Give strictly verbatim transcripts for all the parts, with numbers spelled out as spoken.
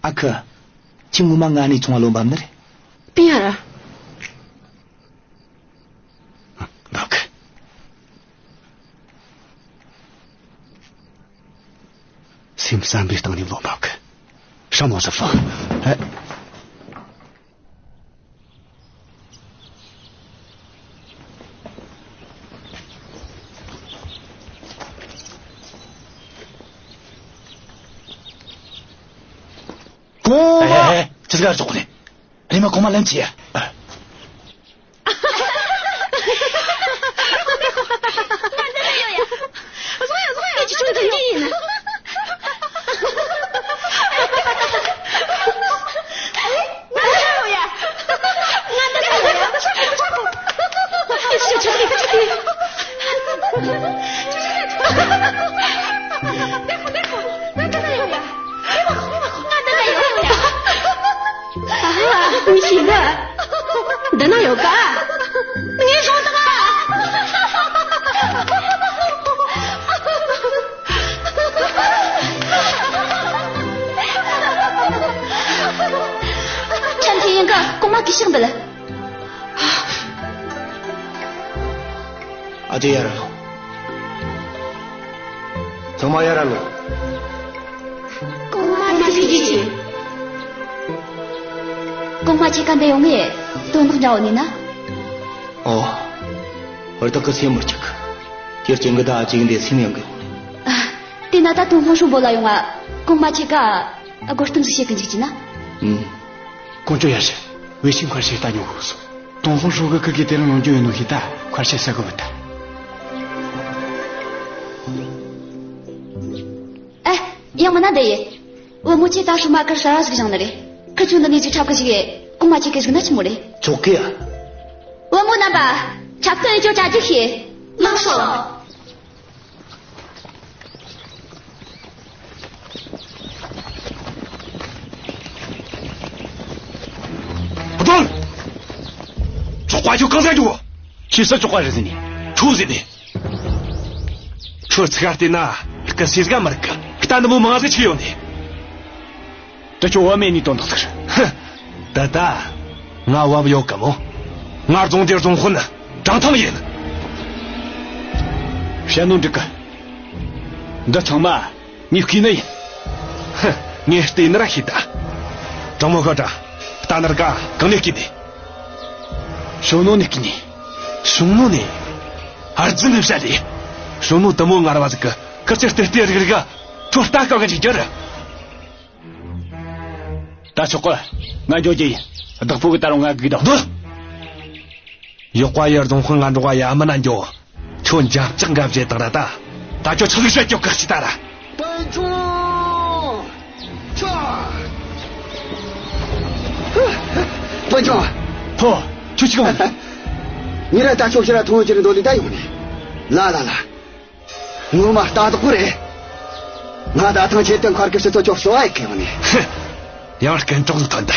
ཨ་ཁུ། ཁྱོས་ངོ་མ་ང་ནས་ཚོང་བ་ལོན་པ་ནི་རེད། དེ་ཡ་ར། འབབ་གི། སེམས་བསམ་པའི་སྟེང་ནས་ལོན་འབབ་གི། ཧྲ་མོ་ཟི་ཧྥང་། ཨེ། གོང་མ། ཨེ། ཅི་ཟིག་ག་ཙོག་ནས། རེམ་མ་གོང་མ་ལམ་ཁྱེར་ཡ། ཨ། མི་ཤེས་གི། འདི་ན་ཡོད་ག། ངས་བཟུང་དང་། ཁྲན་ཐེ་ཡིན་གི། གོང་མ་གུས་ཕྱག་འབུལ། ཨ་ཅེ་ཡར་ར་ལོངས། ཚང་མ་ཡར་ར་ལོངས། གོང་མ་ཐུགས་རྗེ་ཆེ། གོང་མ་ཁྱེད་ཀ་འདི་ཡོང་ངས་དོན་དག་འདྲ་བོ་ནི་ན། ཨོ། བར་ཐག་གི་སེམས་མི་སྐྱིད་གི། ཁྱེད་ཅན་གི་ད་ཨ་ཅེ་གི་འདི་སེམས་ཡོང་གི་ཡོང་ནི། ཨ། དེ་ན་ད་ཏུང་ཧོང་ཧྲོ་བོ་ལ་ཡོང་ང་། གོང་མ་ཁྱེད་ཀ་དགོད་གཏམ་ཟིག་བཤད་གི་འཇུག་རྒྱུ་ན། ཨུམ། ཀོང་ཇོ་ཡ་ཞི། ཝེ་ཆིང་ཁར་ཤེས་ལྟ་ཉོ་གོ་སོང་། ཏུང་ཧོང་ཧྲོ་གི་ཁི་གེ་དེ་རིང་ཡོང་རྒྱུ་ཡིན་ནོ་ཤེས་ད་ཁར་ཤེས་ས་གི་བུད་ད། ཨེ། ཡང་མིན་ན་འདི་ཡིན། བུ་མོ་ཁྱེད་ད་ཧྲུ་མ་ཀར་ས་ར་ཟིག་བཞེངས་ནི་རེད། ཁི་ཆོ་འདི་ནས་ཅིག་འཁྲབ་གི་ཞིག་ཡེ། གོང་མ་ཁྱེད་ཀི་ཞིག་ན་ཆི་མོ་རེད། ཆོག་གི་ཡ། བུ་མོ་རྣམ་པ། འཁྲབ་སྟོན་ཡེ་ཅོ་ཅ་ཅིག་ཤེས། ལགས་སོ། ཨ་དོན། ཆོག་པ་ཁྱོད་གང་ཟག་འཇུག་ཁྱེད་ས་ཆོག་པ་རེད་ཟེར་ནི། ཁྱོད་ཟེར་ནི། ཁྱོད་ཚིག་ཨ་བལྟས་ན་སྐུ་སྲས་ཟིག་མི་རིག་གི། རྟ་འདི་མོ་མང་ཟིག་ཆི་ཡོང་ནི། དེ་ཁྱོད་བབ་མེད་ནི་དོན་དག་ཟིག་རེད། ཧི། ད་ལྟ་ང་བབ་ཡོད་གི་མོ། ང་རྫོང་སྡེ་རྫོང་དཔོན་ཀྲང་ཐང་ཡིན། བཤད་ནོ་འགྲིག་གི། འདི་ཚང་མ་ངས་བརྐུས་ནི་ཡིན། ཧི། ངས་བལྟས་ནི་ར་ཤེས་ད། དྲང་མོ་ཤོད་དྲ། རྟ་ནོར་ག་གང་ནས་བརྐུས་ནི། ཞུང་ནུ་ནས་བརྐུས་ནི། ཞུང་ནུ་ནས། ཨར་ཛི་ནི་བཤད་ལེ། ཞུང་ནུ་དེ་མོ་ངར་བ་ཟིག་གི་ཁིར་ཆི་ལྟེ་ལྟེ་རིག་རིག་ག་ཁྱོད་རྟ་བཀག་གི་འཇུག་རྒྱུ་རེད། ད་ཆོག་གི། ང་འགྱོ་རྒྱུ་ཡིན། བདག་པོ་གི་ད་རུང་ང་སྒུག་དང་། སྡོད། ཡག་པ་ཡར་རྫོང་དཔོན་ང་འགྲོ་བ་ཡ་མི་ན་འགྱོ། ཁྱོད་འཇབ་ཅག་འགའ་བྱེད་དང་ར་ད། ད་ཁྱོད་ཆི་ཟིག་བཤད་རྒྱུ་བཀག་ཅི་ད་ར། སྤུན་ཆུང་། ཆ། སྤུན་ཆུང་། ཕོ། ཁྱོད་ཆི་གི་འོང་ནི། ཉི་ར་ད་ཁྱོད་ཕྱིར་ར་ཐོང་ཅི་རེད་འདོད་ལི་ད་ཡོང་ནི། ལ་ལ་ལ། ངོ་མ་རྟ་བདག་པོ་རེད། ང་ད་ཐང་ཆེ་དོན་མཁར་གི་སྤྱི་ཚོགས་ཅོག་གསོ་བ་ཡེ་གི་ཡོང་ནི། ཧི། ཡང་རྐན་གྲོགས་ལ་ཐོན་ད།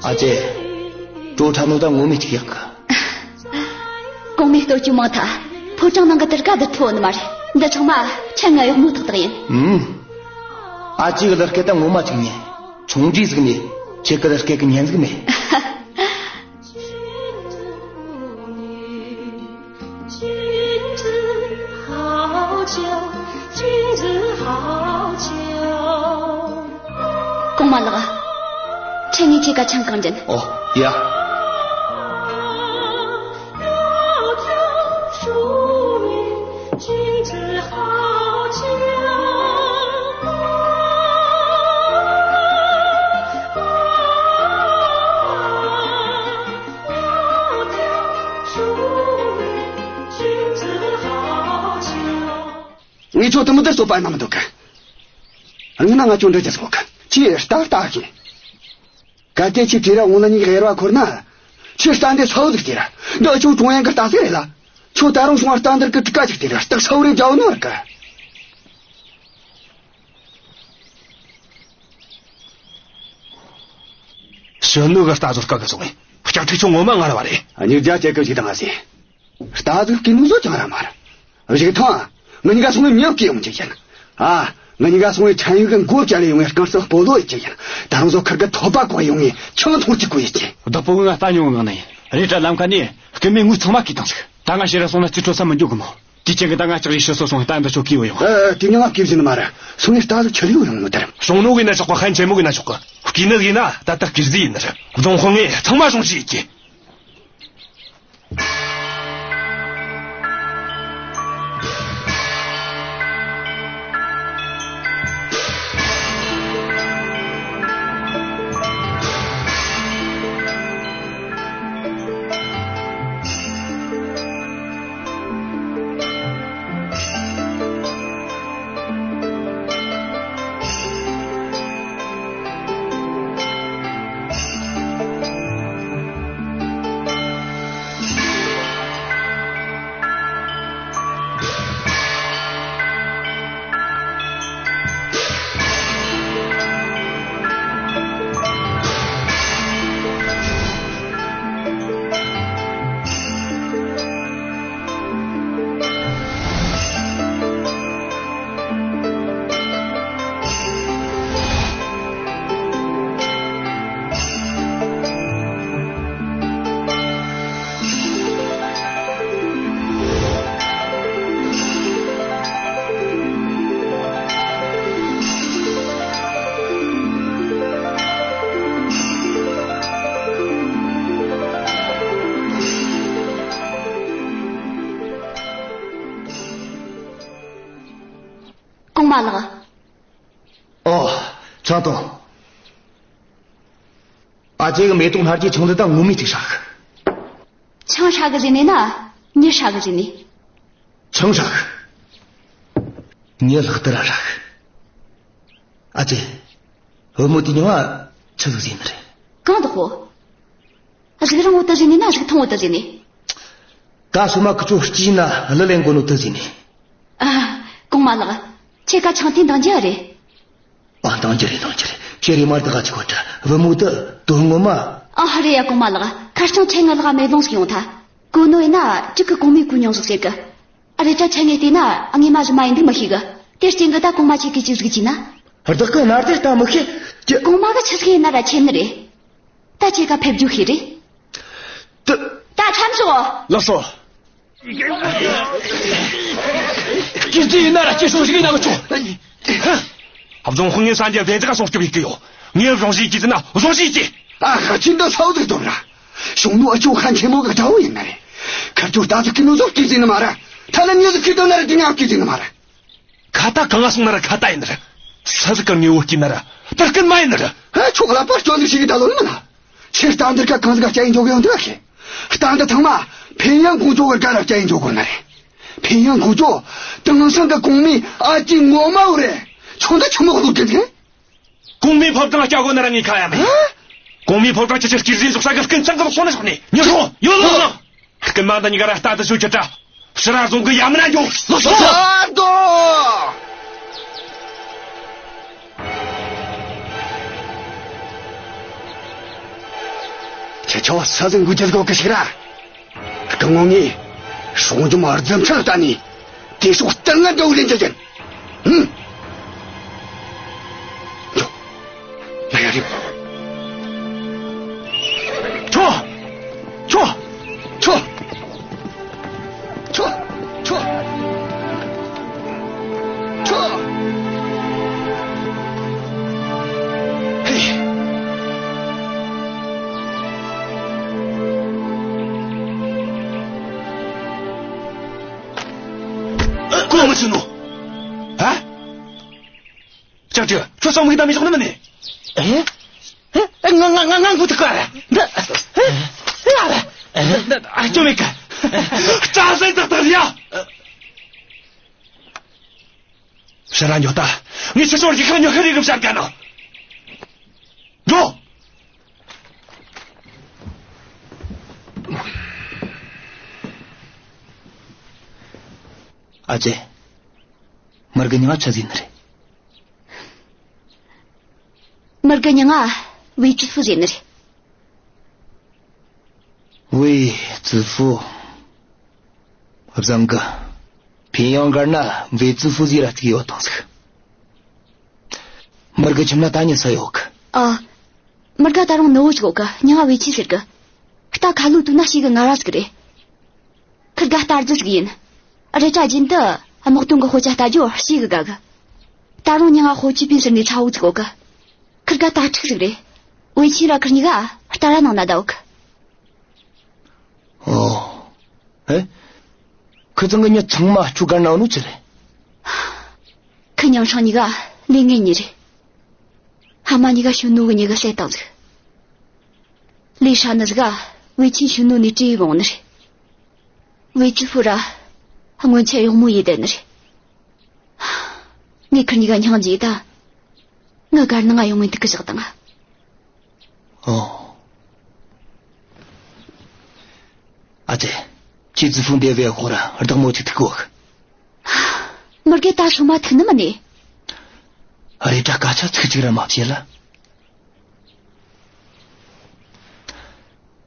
ཨ་ཅེ། ཀྲོ་ཁྲ་ནོ་ད་ངོ་མས་ཅིག་ཡག་གི། གོང་མའི་སྟོད་ཀྱི་མང་ཐ། ཕོ་བྲང་ནང་གི་དེར་ཀ་དུ་ཐོ་ནི་མ་རེད། འདི་ཚང་མ་ཁྱེད་ང་གཡོག་མོ་ཏག་ཏག་ཡིན། ཨུམ། ཨ་ཅེ་གི་ལར་སྐད་ད་ངོ་མ་ཅིག་ཉན། ཆུང་འདྲིས་ཟིག་མེད། ཁྱེད་ཀྱི་ལར་སྐད་གི་ཉན་ཟིག་མེད། གོང་མ་ལགས། ཁྱེད་ངས་ཁྱེད་ཀ་ཆང་གང་འདྲེན། ཨོ། ཡ། ཁྱོད་དུ་མི་དར་སོ་པ་ན་མི་འདུག་གི། ང་ན་ང་ཁྱོད་འདྲ་ཅི་སོག་གི། ཁྱོས་རྟ་རྟ་གི། གལ་ཏེ་ཁྱོས་དེ་ར་འོང་ལ་ཉིག་གཡེར་བ་འཁོར་ན། ཁྱོས་རྟ་འདི་ས་བོ་ཟིག་སྟེར། འདི་ཁྱོད་ཀྲུང་དབྱང་གི་རྟ་ཟིག་རེད་ལ། ཁྱོད་ད་རུང་སོང་བ་རྟ་འདིར་གི་དྲུག་ཀ་ཅིག་སྟེར། སྟག་ས་བོ་རེ་རྒྱའོ་ནོ་ར་གི། ཞོན་ནུ་གི་རྟ་ཟོར་ཀ་གི་སོང་ངས། ལྕགས་ཁྲི་ཁྱོད་ངོ་མ་ངར་བ་རེད། ཨ། ཉིག་རྒྱ་ཅེ་གི་ཞིག་དང་ཨ་ཟེ། རྟ་ཟིག་གི་ནུ་ཟོ་ཅང་ར་མར། གཞུག་ཐང་། ང་གཉིས་ཀ་སོང་ངས་མྱི་བསྐྱེད་ཡོང་ཅིག་ཡིན། ཨ། ང་གཉིས་ཀ་སོང་ངས་ཁྲན་ཡུས་གི་མགོ་བཅད་ལས་ཡོང་ངས་རྐང་རྩེད་སྤོ་ལོ་ཡེད་ཅིག་ཡིན། ད་རུང་ཟོ་ཁུར་གི་ཐོད་པ་བཀོག་ཡོང་ངས་ཆང་འཐུང་ཅིག་གོ་ཡེད་ཅིག། བདག་པོ་ང་ལྟ་མྱོང་ངང་ནས་རེད། དྲ་ལམ་ཁ་ནས་སྐུད་མེད་དངུལ་ཚང་མ་བརྐུས་བཏང་ཟིག། ད་ང་ཕྱིར་ར་སོང་ན་རྩིས་སྤྲོད་ས་མི་འཇོག་གི་མོ། དེ་ཅན་གི་ད་ང་ལྕགས་རིའི་ཕྱི་སོ་སོང་། རྟ་འདི་ཆོ་གིས་བུད་ཡོང་། ཨ། དེ་ཉིད་ང་གིས་བཟོས་ནི་མ་རེད། སོང་ངས་རྟ་ཟིག་ཆི་ལུགས་ཡོང་ནོ་དེར། ཞུང་ནུ་གིས་ན་ཆོག་གི། ཧན་ཆེན་མོ་གིས་ན་ཆོག་གི། བརྐུས་ནི་གིས་ན་ད་ལྟ་བརྐུས་རྫས་ཡིན་ནི་རེད། རྫོང་དཔོན་ངས་ཚང་མ་སྦྱོང་བྱེད་ཀྱི། གོང་མ་ལགས། ཨོ། ཆང་བཏུང་། ཨ་ཅེ་གི་མེ་ཏོག་སྣ་བརྒྱའི་ཆང་འདི་ད་ངོ་མས་ཅིག་ཧྲ་གི། ཆང་ཧྲ་གི་ཟེར་ནས་ན། མྱི་ཧྲ་གི་ཟེར་ནས། ཆང་ཧྲ་གི། མྱི་ལྷག་ཏུ་ར་ཧྲ་གི། ཨ་ཅེ། བུ་མོ་དེ་མྱིང་ང་ཆི་ཟིག་ཟེར་ནི་རེད། གང་དག་གོ། གཞུག་རིང་བོ་དུ་ཟེར་ནས་ན། གཞུག་ཐུང་བོ་དུ་ཟེར་ནས། ད་སོ་མ་ཁི་ཆོ་སྐྱིད་ན་གླུ་ལེན་གོ་ནོ་དུ་ཟེར་ནས། ཨ། གོང་མ་ལགས། ཁྱེད་ཀ་ཆང་དེ་འདང་རྒྱུ་རེད། ཨ། འདང་རྒྱུ་རེད། འདང་རྒྱུ་རེད། ཁྱེད་རེ་མར་དུ་ག་ཅི་གོ་དྲ། བུ་མོ་དུ་དོན་ངོ་མ། ཨ། རེད་ཡ་གོང་མ་ལགས། ཁ་རྩང་ཁྱེད་ང་ལག་མེ་ལོང་ཟིག་ཡོང་ཐལ། གོ་ནོ་ཡིན་ན་ཅིག་གི་གོང་མའི་གོ་མྱོང་ཟིག་ཟེར་གི། ཨ། རེད་དྲ་ཁྱེད་ངས་བལྟས་ན་ངས་མ་གཞི་མ་ཡིན་འདུག་མི་ཤེས་གི། དེར་བརྟེན་གི་ད་གོང་མ་ཁྱེད་ཀྱིས་ཅི་ཟིག་བྱས་ན། བདག་གི་ན་དེ་ལྟ་མི་ཤེས་ཀྱི། གོང་མ་གི་ཆི་ཟིག་ཡིན་ན་ར་ཁྱེད་ནི་རེད། ད་ཁྱེད་ཀ་ཕེབས་རྒྱུ་ཤེས་རེད། ད། ད་ཁྲམ་ཤོག། ལགས་སོ། སྐྱེས་རྗེས་ཡིན་ན་ར་སྐྱེས་སྲུང་ཞིག་ཡིན་ན་མི་ཆོག། རྫོང་དཔོན་ངས་སངས་རྒྱས་བདེན་ཚིག་ག་སྲུང་སྐྱོབ་ཡེད་གི་ཡོད། ངས་བཟང་ཞིག་གིས་ཟིན་ན་བཟང་ཞིག་གིས། ཨ་ཁ་ཅིག་འདི་ས་བོ་ཟིག་དོར་ར། ཞུང་ནུ་ཨ་ཅོ་ཁ་ཆེན་མོ་གི་དགྲ་བོ་ཡིན་ནི་རེད། ཁ་ཅོ་རྟ་ཟིག་གི་ནུ་ཟོ་སྐྱེས་ཟིན་ནི་མ་ར། ཐ་ན་མྱི་ཟིག་གི་དོན་ན་ར་དེ་ཉག་སྐྱེས་ཟིན་ནི་མ་ར། ཁ་ཏ་གང་ང་སོང་ན་ར་ཁ་ཏ་ཡིན་ནི་ར། ས་ཟིག་གི་དངོས་བོ་སྐྱེས་ན་ར་ད་རྐུན་མ་ཡིན་ནི་ར། ཧ། ཆོག་ལ་པར་སྐྱོན་ཟིག་ཞིག་གི་ད་ལོ་ནི་མིན་ན། ཁྱེད་རྟ་འདི་ར་ཀ་གང་ཟིག་ག་སྐྱ་ཡིན་འཇོག་གི་ཡོང་འདུག་ག་ཁྱེད། རྟ་འདི་ཚང་མ་ཕིན་ཡང་ཀོང་ཇོ་གི་སྒར་ར་སྐྱ་ཡིན་འཇོག་དགོས་ནི་རེད། ཕིན་ཡང་ཀོང་ཇོ་དེང་སང་གི་གོང་མའི་ཨ་ཅེ་ངོ་མ་བོ་རེད། ཆུང་དུ་ཆུང་མོ་ལོག་གི་ཟིག། གོང་མའི་ཕོ་བྲང་སྐྱ་དགོས་ན་ར་ངས་ཁ་ཡ་མེད། ཧ། གོང་མའི་ཕོ་བྲང་ཁྱེད་ཆོས་སྐྱེས་རྗེས་འཇོག་ས་གི་རྐུན་ཚང་གི་ལོག་སོང་ན་ཆོག་ནི། ཉོ་ཆོག་ཡོད་ལོ། རྐུན་མ་འདི་གཉིས་ཀ་ར་རྟ་འདི་ཆོ་ཁྱེར་དྲ། ཕྱི་ར་རྫོང་གི་ཡ་མི་ན་འགྱོ། ལོ་སོ། ཨ་དོ། ཁྱེད་ཆོ་ས་ཟིག་འགུལ་རྒྱུ་དགོས་གི་ཞིག་ར། སྐུ་ངོ་ངས་སྲུང་འཇོམས་རྫུ་འཕྲུལ་བསྟན་ནས་དེ་སོགས་གཏན་ལ་འགྲོ་ལེན་རྒྱུ་ཡིན། ཧུམ། འགྱོ། ལ་ཡ་རེད། ཁྱོ། ཁྱོ། ཁྱོ། ཁྱོ། ཁྱོ། ཁྱོ། ཧེ། གོ་མི་ཆོད་ནོ། ཨ། ལྕགས་ཀྲི། ཁྱོད་སང་མིག་ད་མི་ཆོག་ནི་མིན་ནི། ཨེ། ཨེ། ང་ང་ང་ང་འགུ་ཐུག་ག་ར། འདི། ཨེ། ཨེ། ཨ་ར། འདི་འདི་ཨ་ཅོ་མེད་ག། རྩྭ་ཟན་ཏག་ཏག་ཡ། ད་ར་ཉོ་ད། ངས་ཁྱེད་ཚོར་ཡི་ཁ་ཉོ་ཁ་རེ་གི་བྱ་དགའ་ནོ། འགྲོ། ཨ་ཅེ། མར་གི་ཉང་ཆ་ཟིན་རེད། མར་གི་ཉང་ང་ཝེ་ཙི་ཧྥུ་ཟེར་ནི་རེད། ཝེ་ཙི་ཧྥུ། བཟང་གི། ཕིན་ཡང་གར་ན་ཝེ་ཙི་ཧྥུ་ཟེར་ར་ཅིག་ཡོད་དང་ཟིག། མར་གི་ཁྱིམ་ན་ད་ཉི་ས་ཡོད་གི། ཨ། མར་ག་ད་རུང་ནུ་བོ་ཅིག་ཡོད་གི། མྱིང་ང་ཝེ་ཆི་ཟེར་གི། རྟ་ཁ་ལོ་དུ་ན་ཤི་གི་ང་ར་ཟིག་རེད། ཁིར་ག་རྟ་རྫི་ཟིག་ཡིན། རེ་ཅག་རྒྱུན་དུ་དམག་དོན་གི་དཔེ་ཆ་ལྟ་རྒྱུ་ཤི་གི་དགའ་གི། ད་རུང་མྱིང་ང་ཧོ་ཆི་པིན་ཟེར་ནི་ཚ་བོ་ཅིག་ཡོད་གི། ཁིར་ག་རྟ་ཕྲུག་ཟིག་རེད། ཝེ་ཆི་ར་ཁིར་གཉིས་ཀ་རྟ་ར་ནང་ན་བསྡད་ཡོད་གི། ཨོ། ཨེ། ཁི་ཚང་གི་མྱི་ཚང་མ་ཁྱོ་གར་ན་ནོ་ཆི་རེད། ཁི་མྱང་ཧྲང་གཉིས་ཀ་ལས་ངན་གཉིས་རེད། ཕ་མ་གཉིས་ཀ་ཤུ་ནུ་གི་མྱི་གིས་བསད་བཏང་ཟིག། ལས་ཧྲ་ནི་ཟིག་ག་ཝེ་ཆིན་ཤུ་ནུ་ནས་བྲོས་ཡོང་ནི་རེད། ཝེ་ཙི་ཧྥུ་ར་སྔོན་ཆད་གཡོག་མོ་ཡས་བསྡད་ནི་རེད། ངས་ཁིར་གཉིས་ཀ་སྙིང་རྗེ་ད། ངའི་གར་ནང་ང་ཡོང་ངས་འདུག་གི་བཞག་དང་། ཨོ། ཨ་ཙེ། ཁྱེད་ཙི་ཧྥུ་འདི་བས་ཁོ་ར་བདག་མོ་ཅིག་ཐུག་གོ། མི་རྒས་ད་སོ་མ་ཐུག་ནི་མིན་ནི། རེ་ད་སྐད་ཆ་ཚིག་གཅིག་ར་མ་བཤད་ལ།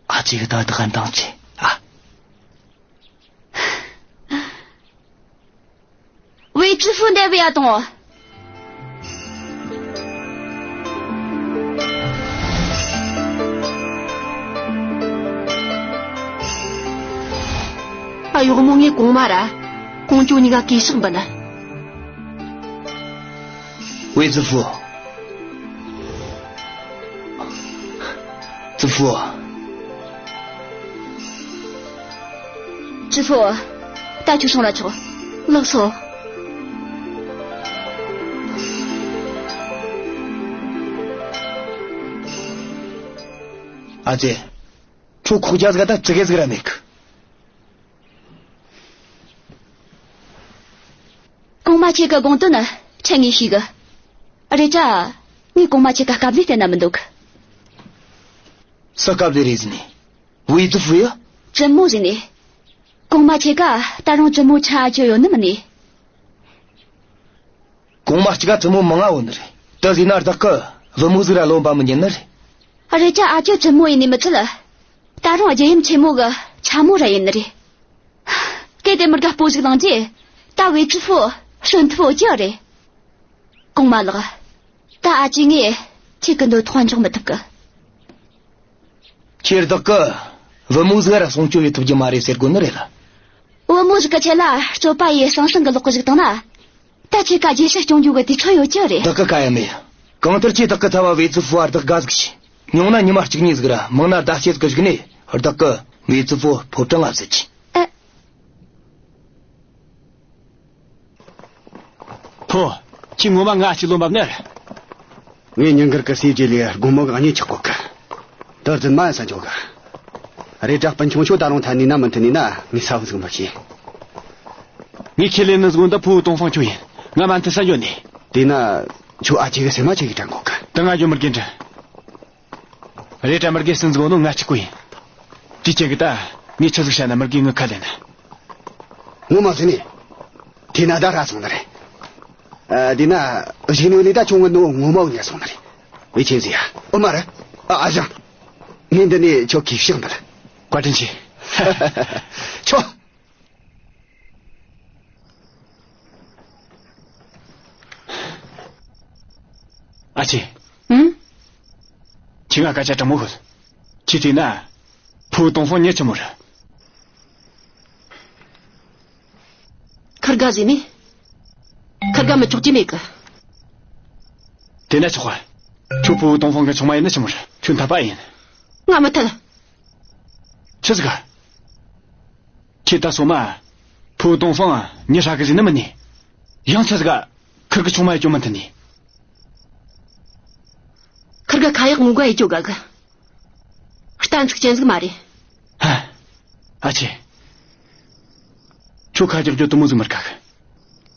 ཨ་ཙེ་གི་ད་བདག་ག་འདང་ཆེ་ཨ། ཝེ་ཙི་ཧྥུ་འདི་བས་ཡ་དང་། ཨ་གཡོག་མོ་ངས་གོང་མ་ར་ཀོང་ཅོ་གཉིས་ཀ་གུས་ཕྱག་འབུལ། ཝེ་ཙི་ཧྥུ། ཙི་ཧྥུ། ཙི་ཧྥུ། ད་ཁྱོད་སོང་ར་ཆོག། ལགས་སོ། ཨ་ཙེ། ཁྱོད་ཁོག་རྒྱ་ཟིག་ད་ཙི་གེ་ཟིག་ར་མེད་གི། གོང་མ་ཁྱེད་ཀྱི་དགོངས་དོན་ཁྲེལ་ངེས་ཤིག་གི། རེད་ད། ངས་གོང་མ་ཁྱེད་ཀ་དཀའ་ལས་བསྟན་ན་མི་འདུག། ས་དཀའ་ལས་རེད་ཟེར་ནས། ཝེ་ཙི་ཧྥུ་ཡ། བཙུན་མོ་ཟེར་ནས། གོང་མ་ཁྱེད་ཀ་ད་རུང་བཙུན་མོ་ཆ་ཨ་ཅོ་ཡོད་ནི་མིན་ནི། གོང་མ་གཅིག་ག་བཙུན་མོ་མང་ང་ཡོད་ནི་རེད། དེ་ཟེར་ན་བདག་གི་བུ་མོ་ཟིག་ར་ལོན་པ་མི་ཉན་ནི་རེད། རེད་ད་ཨ་ཅོ་བཙུན་མོ་ཡིན་ནི་མི་ཚད། ད་རུང་རྒྱལ་ཡུམ་ཆེན་མོ་གི་ཆ་མོ་ར་ཡིན་ནི་རེད། གལ་ཏེ་མི་དགའ་སྤོ་ཟིག་ལངས་རྗེས་ད་ཝེ་ཙི་ཧྥུ་གསོན་ཐུབ་ཡོད་ཀྱི་རེད། གོང་མ་ལགས། ད་ཨ་ཅེ་ངས་ཁྱེད་ཀྱི་འདོད་ཐོག་འཇོག་མི་ཐུབ་གི། ཁྱེད་བདག་གི་བུ་མོ་ཟིག་ར་སྲུང་སྐྱོབ་ཡེད་ཐུབ་རྒྱུ་མ་རེད་ཟེར་དགོས་ནི་རེད་ལ། བུ་མོ་ཟིག་གི་ཆེད་ལ་སྤྱོད་པ་ཡི་ཟང་ཟིང་གི་ལོག་གི་ཟིག་བཏང་ན། ད་ཁྱེད་ཀ་རྒྱལ་ས་སྐྱོང་རྒྱུ་གི་དུས་ཚོད་ཡོད་ཀྱི་རེད། བདག་གི་ཀ་ཡ་མེད། གང་ལྟར་ཁྱེད་བདག་གི་ཚ་བ་ཝེ་ཙི་ཧྥུ་བར་བདག་དགའ་ཟིག་བྱོས། ཉུང་ན་ཉི་མ་གཅིག་གཉིས་ཟིག་ར་མང་ན་ཟླ་ཕྱེད་ཟིག་གི་གཞུག་ནས་བདག་གི་ཝེ་ཙི་ཧྥུ་ཕོ་བྲང་ང་ཟེར་གྱིས། ཨེ། ཕོ། ཁྱེད་ངོ་མ་ང་ཅིག་ལོན་པ་ནི། ངས་ཉིན་དཀར་གི་སྲས་རྗེས་ལས་དགོང་མོ་གི་གཉིད་ཆག་གོ་གི། དེར་རྫུན་མ་ཡིན་ས་འཇོག་གི། རེད་ད་སྤུན་ཆུང་ཁྱོད་ད་རུང་ཐ་ནི་ན་མི་མཐུན་ནི་ན་ངས་ས་བུ་ཟིག་མི་ཤེས། ངས་ཁས་ལེན་ནི་ཟིག་འོན་ད་ཕུ་བོ་ཏོང་ཧྥང་ཁྱོད་ཡིན། ང་མ་མཐུན་ས་འཇོག་ནི། དེས་ན་ཁྱོད་ཨ་ཅེ་གི་སེམས་མ་ཆེ་གི་དྲན་གོ་གི། ད་ང་འཇོག་མི་དགོས་དྲན། རེད་ད་མི་དགེ་སུན་ཟིག་འོ་ནོ་ང་གཅིག་པོ་ཡིན། དེ་ཅན་གི་ད་ངས་ཆི་ཟིག་བྱ་ན་མི་དགེ་ངི་ཁ་ལེན་ན། ངོ་མ་ཟིན་ནི། དེ་ན་ད་ར་སོང་ནི་རེད། ཨ། དེ་ན་གཞིགས་ནས་ལས་ད་ཆུང་ངུ་ནོ་ངོ་མ་བུད་ནས་སོང་ནི་རེད། ཝེ་ཆིན་ཟེར་ཡ། ཨོ་མ་རེད། ཨ། ཨ་ཞང་། ངས་འདི་ནས་ཁྱོད་གུས་ཕྱག་འབུལ། བཀའ་དྲིན་ཆེ། ཁྱོད། ཨ་ཅེ། ཨང་། ཁྱེད་ང་སྐད་ཆ་དྲང་མོ་ཤོད། ཁྱེད་བལྟས་ན། ཕུ་བོ་ཏོང་ཧྥང་མྱི་ཆི་མོ་རེད། ཁིར་ག་ཟེར་ནི། ཁིར་ག་མི་ཆོག་རྒྱུ་མེད་གི། དེ་ན་ཆོག་ག། ཁྱོད་ཕུ་བོ་ཏོང་ཧྥང་གི་ཆུང་མ་ཡིན་ནི་ཆི་མོ་རེད། ཁྱོད་འཐད་པ་ཡིན། ང་མི་འཐད། ཆི་ཟིག་ག། ཁྱེད་ད་སོ་མ། ཕུ་བོ་ཏོང་ཧྥང་མྱི་ཧྲ་གི་ཟེར་ནི་མིན་ནི། ཡང་ཆི་ཟིག་ག། ཁིར་གི་ཆུང་མ་ཡི་ཅོ་མི་མཐུན་ནི། ཁིར་ག་ཁ་ཡག་ངོ་དགའ་ཡི་ཅོ་དགའ་གི། གཏན་ཚིགས་ཅན་ཟིག་མ་རེད། ཧ། ཨ་ཅེ། ཁྱོད་ཁ་རྒྱག་རྒྱུ་དུ་མོ་ཟིག་མི་དགའ་གི།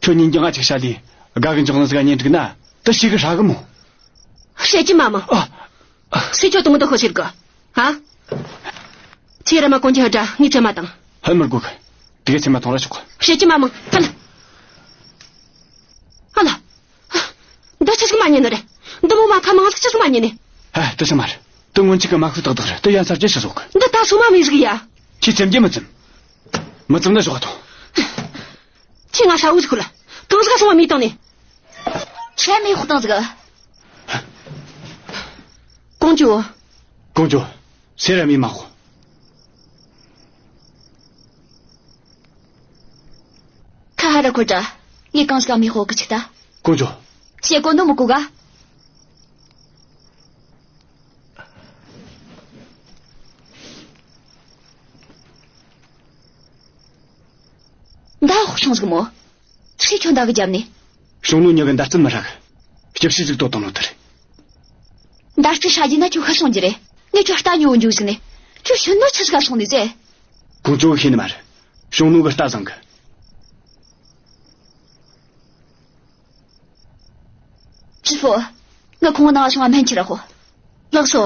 ཁྱོད་ཉིན་རྒྱང་ང་ཅིག་བྱ་ལས། དགའ་གི་འཇོག་ནི་ཟིག་ག་ཉན་འགྲིག་ན་དེ་ཤི་གི་ཧྲ་གི་མོ། བཤད་ཀྱི་མ་མང་། ཨ། སུས་ཁྱོད་དུང་དུ་ཤོ་ཤིར་གི། ཧ། ཁྱེད་ར་མ་གོན་གྱི་ཧ་དྲ་ངས་ཚེ་མ་དང་། ཧ་མི་དགོས་གི། དེ་ག་ཚེ་མ་ཐོང་ར་ཆོག་གི། བཤད་ཀྱི་མ་མང་། ཐལ། ཨ་ལ། འདི་ཆི་ཟིག་མ་ཉན་ནི་རེད། འདི་མོ་མ་ཁ་མང་ཟིག་ཆི་ཟིག་མ་ཉན་ནི། ཧ། དེ་ཆི་མ་རེད། དེ་སྔོན་ཆད་གི་མ་ཤུ་ཏག་ཏག་རེད། དེ་ཡན་ས་རྒྱུ་ཆི་ཟོག་གི། འདི་ད་སོ་མ་མི་ཟིག་ཡ། ཁྱེད་ཚེམ་རྒྱུ་མི་ཚིམ། མི་ཚིམ་ན་ཞོག་ཐོང་། ཁྱེད་ང་ཧྲ་བོ་ཟིག་ཁུལ། གང་ཟིག་ག་སོང་བ་མི་བཏང་ནི། ཁྱེད་མི་ཧོ་བཏང་ཟིག། ཀོང་ཇོ། ཀོང་ཇོ། སེ་ར་མི་མ་ཧོ། ཁ་ཧ་ར་ཁོ་ཏྲ། ངས་གང་ཟིག་ག་མི་ཧོ་གི་ཆི་ད། ཀོང་ཇོ། ཁྱེད་གོ་ནོ་མི་གོ་ག། མདའ་ཧོག་སོང་ཟིག་མོ། ཁྱེད་ཁྱོད་མདའ་གི་རྒྱབ་ནས། ཞུང་ནུ་ཉི་གི་མདའ་རྩལ་མི་ཧྲ་གི། སྐྱིབས་ཤི་ཟིག་ཏོ་བཏང་ནོ་དེ་རེད། མདའ་རྩལ་ཧྲ་རྒྱུ་ན་ཁྱོད་ཤི་སོང་རྒྱུ་རེད། ངས་ཁྱོད་རྟ་ཉོ་འཇུག་ཟིག་ནས། ཁྱོད་ཤི་ནོ་ཆི་ཟིག་ག་སོང་ནས་ཟེ། ཀོང་ཇོ་གི་ཤེས་ནི་མ་རེད། ཞུང་ནུ་གི་རྟ་བཟང་གི། ཅི་ཧྥོ། ངའི་ཁོང་ནང་ང་སོང་ང་སྨན་ཁྱེར་ར་ཤོག། ལགས་སོ།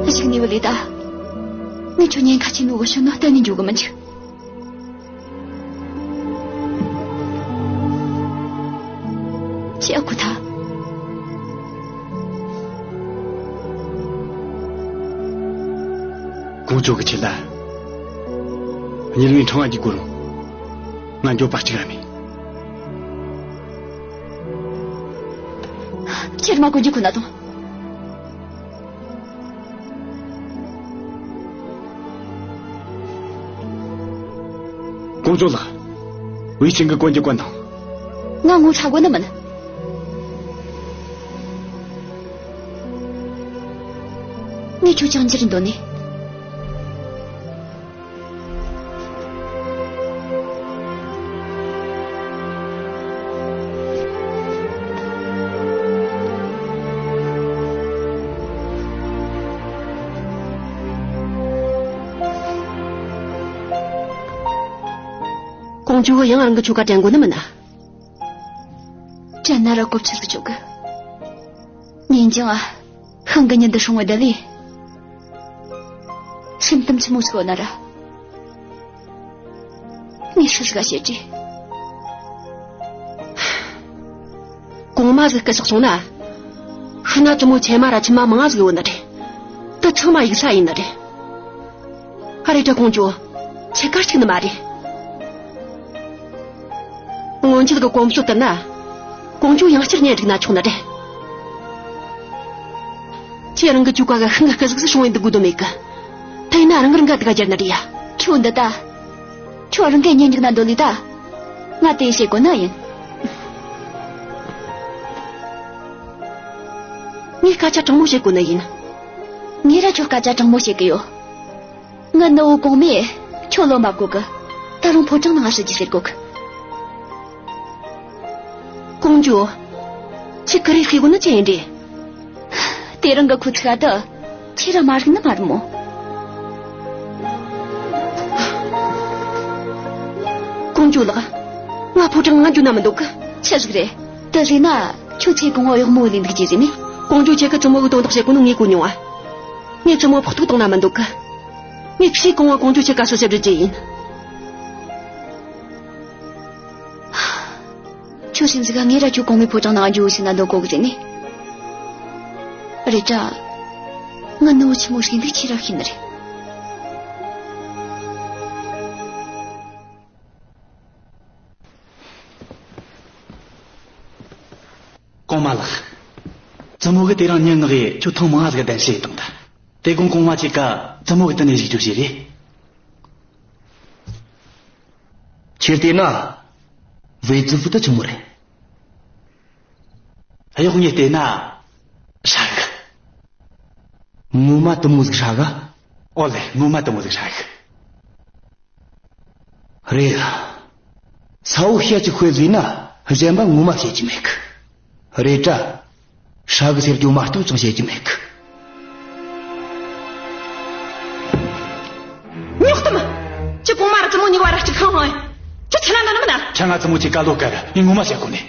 གཞུག་ནས་བུ་ལས་ད། ངས་ཁྱོད་ཉེན་ཁ་ཆེ་ནོ་བུ་ཤོད་ནོ་གཏན་ནས་འཇོག་གི་མི་འཇུག། ཁྱེད་ཨ་ཁུ་ཐ། ཀོང་ཇོ་གི་ཆེད་ལ། གཉིད་མའི་འཕྲང་བ་འཇིག་དགོས་རུང་། ང་འགྱོད་པ་གཅིག་ར་མེད། ཁྱེད་མ་གོ་འཇིག་ཁོ་ན་དང་། ཀོང་ཇོ་ལགས། ཝེ་ཆིང་གི་གོན་རྒྱུ་གོན་དང་། ང་ངོ་ཚ་དགོས་ནི་མིན། ངས་ཁྱོད་ཅང་འགྱུར་འདོད་ནི། ཀོང་ཇོ་གིས་ཡང་རང་གི་ཁྱོ་ག་དྲན་གོ་ནི་མིན་ན། དྲན་ན་ར་གོ་ཆི་ཟིག་ཆོག་གི། ཉིན་རྒྱང་ང་ཤིང་གི་ཉི་ཟླ་སྲུང་བའི་བརྡ་ལས། སེམས་གཏམ་ཆི་མོ་ཟིག་ཡོད་ན་ར། ངས་སུ་ཟིག་ག་བཤད་དྲི། གོང་མ་ཟིག་སྐུ་གཤེགས་སོང་ན། ཤི་ན་བཙུན་མོ་ཆེ་མ་ར་ཆུན་མ་མང་ང་ཟིག་ཡོད་ནི་རེད། དེ་ཚང་མ་ཡུགས་ས་ཡིན་ནི་རེད། ཨ་རེ་དྲ་ཀོང་ཇོ། ཆི་གར་ཆིག་ནི་མ་རེད། སྔོན་ཆད་གི་གོམས་སྲོལ་ལྟར་ན། ཀོང་ཇོ་ཡང་བསྐྱར་གཉེན་སྒྲིག་ན་ཆོག་ནི་རེད། ཁྱེད་རང་གི་ཁྱོ་ག་གི་ཤིང་གི་སྐུ་གཟུགས་སུ་སྲུང་བའི་འདུག་དགོས་དོན་མེད་གི། དེ་ཡིན་ན་རང་རང་ག་དུ་ག་རྒྱལ་ནི་རེད་ཡ། ཁྱོད་འདི་ད། ཁྱོད་རང་གི་གཉེན་སྒྲིག་ན་འདོད་ལི་ད། ང་དེ་བཤད་གོ་ནི་ཡིན། ངས་སྐད་ཆ་དྲང་མོ་བཤད་གོ་ནི་ཡིན། ངས་ར་ཁྱོད་སྐད་ཆ་དྲང་མོ་བཤད་གི་ཡོད། ངའི་ནུ་བོ་གོང་མས་ཁྱོད་བློ་མ་བཀོད་གི། ད་རུང་ཕོ་བྲང་ནང་ང་སྲིད་ཀྱི་ཟེར་གོ་གི། ཀོང་ཇོ། ཁྱེད་ཀ་རེ་ཤེས་གོ་ནི་ཅི་ཡིན་རེད། དེ་རིང་གི་ཁོ་ཚིག་ཨ་དུ་ཁྱེད་ར་མ་རིག་ནི་མ་རེད་མོ། ཀོང་ཇོ་ལགས། ང་ཕོ་བྲང་ང་འགྱོ་ན་མི་འདོད་གི། ཆི་ཟིག་རེད། དེ་ཟེར་ན་ཁྱོད་ཚེ་གང་བོ་གཡོག་མོ་ལས་འདུག་རྒྱུ་ཟེར་ནི། ཀོང་ཇོ་ཁྱེད་ཀྱི་བཙུན་མོ་གི་དོན་དག་བྱེད་གོ་ནོ་ངས་གོ་མྱོང་ང་། ངས་བཙུན་མོ་ཕོག་ཐུག་བཏང་ན་མི་འདོད་གི། ངས་ཚེ་གང་བོ་ཀོང་ཇོ་ཁྱེད་ཀ་སོ་སེ་བསྒྲུབ་རྒྱུ་ཡིན། ཁྱོད་སེམས་ཟིག་ག་ངས་ར་ཁྱོད་གོང་མའི་ཕོ་བྲང་ནང་འགྱོ་ཟེར་ན་འདོད་གོ་གི་ཟེར་ནི། རེད་དྲ། ང་ནུ་བོ་ཆི་མོ་ཟིག་འདུག་ཁྱེད་ར་ཤེས་ནི་རེད། གོང་མ་ལགས། བཙུན་མོ་གི་དེ་རིང་ཉིན་ངག་གི་ཁྱོད་ཐེངས་མང་ང་ཟིག་གདན་ཞུ་ཡེ་བཏང་ད། དེ་དགོང་གོང་མ་ཁྱེད་ཀ་བཙུན་མོ་གི་དེ་ནས་བཞུགས་རྒྱུ་ཞིག་རེད། ཁྱེད་བལྟས་ན། བེ་ཙི་ཧྥུ་དེ་ཆི་མོ་རེད། གཡོག་ངས་བལྟས་ན། ཧྲ་གི། ངོ་མ་དེ་མོ་ཟིག་ཧྲ་གི། ཨོ་ལེ། ངོ་མ་དེ་མོ་ཟིག་ཧྲ་གི། རེད། ས་བོ་བཤད་ཅིག་ཤོད་ཟེར་ན་གཞན་པ་ངོ་མ་བཤད་ཀྱི་མེད་གི། རེད་དྲ། ཧྲ་གི་ཟེར་རྒྱུ་མ་གཏོགས་ཅང་བཤད་ཀྱི་མེད་གི། ཉོག་གཏམ། ཁྱོས་གོང་མ་ར་བཙུན་མོ་གཉིས་བར་ར་གཅིག་ཁང་ཧང་། ཁྱོད་ཆི་ན་ནོ་ནི་མིན་ན། ཁྱོས་ང་བཙུན་མོ་ཁྱེད་ཀ་ལོ་བཀར། ངས་ངོ་མ་བཤད་གོ་ནི།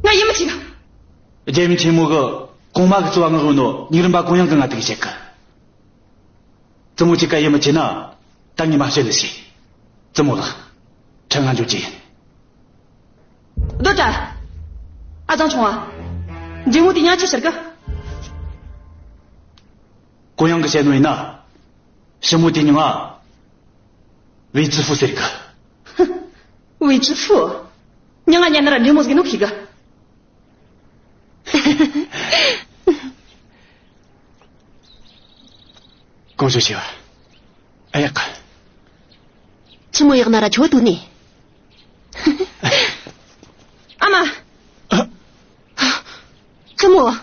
ང་ཡིད་མི་ཆེས་གི། རྒྱལ་ཡུམ་ཆེན་མོ་གིས་གོང་མ་གི་རྩིབ་བ་མངགས་ཡོད་ནོ་ཉེ་རིམ་པ་གུང་ཡང་གིས་ང་དེ་གི་བཤད་གི། བཙུན་མོ་ཁྱེད་ཀ་ཡིད་མི་ཆེས་ན། ད་ངས་མ་བཤད་ནི་ཟིག་བཙུན་མོ་ལགས། ཁྱོད་ང་འགྱོ་རྒྱུ་ཡིན། སྡོད་དྲ། ཨ་ཅང་ཆུང་བ། འདྲེ་མོ་དེ་མྱིང་ཆི་ཟེར་གི། གུང་ཡང་གིས་བཤད་ནོ་ཡིན་ན། ཞི་མོ་དེ་མྱིང་ང་ཝེ་ཙི་ཧྥུ་ཟེར་གི། ཧུ། ཝེ་ཙི་ཧྥུ། མྱིང་ང་ཉན་ན་ར་འདྲེ་མོ་ཟིག་ནོ་ཤེས་གི། གོང་ཞུ་ཞུ་བ། ཨ་ཡག་ག་ཆི་མོ་ཡག་ན་ར་ཁྱོད་དུ་ནི། ཨ་མ། བཙུན་མོ། ཨ།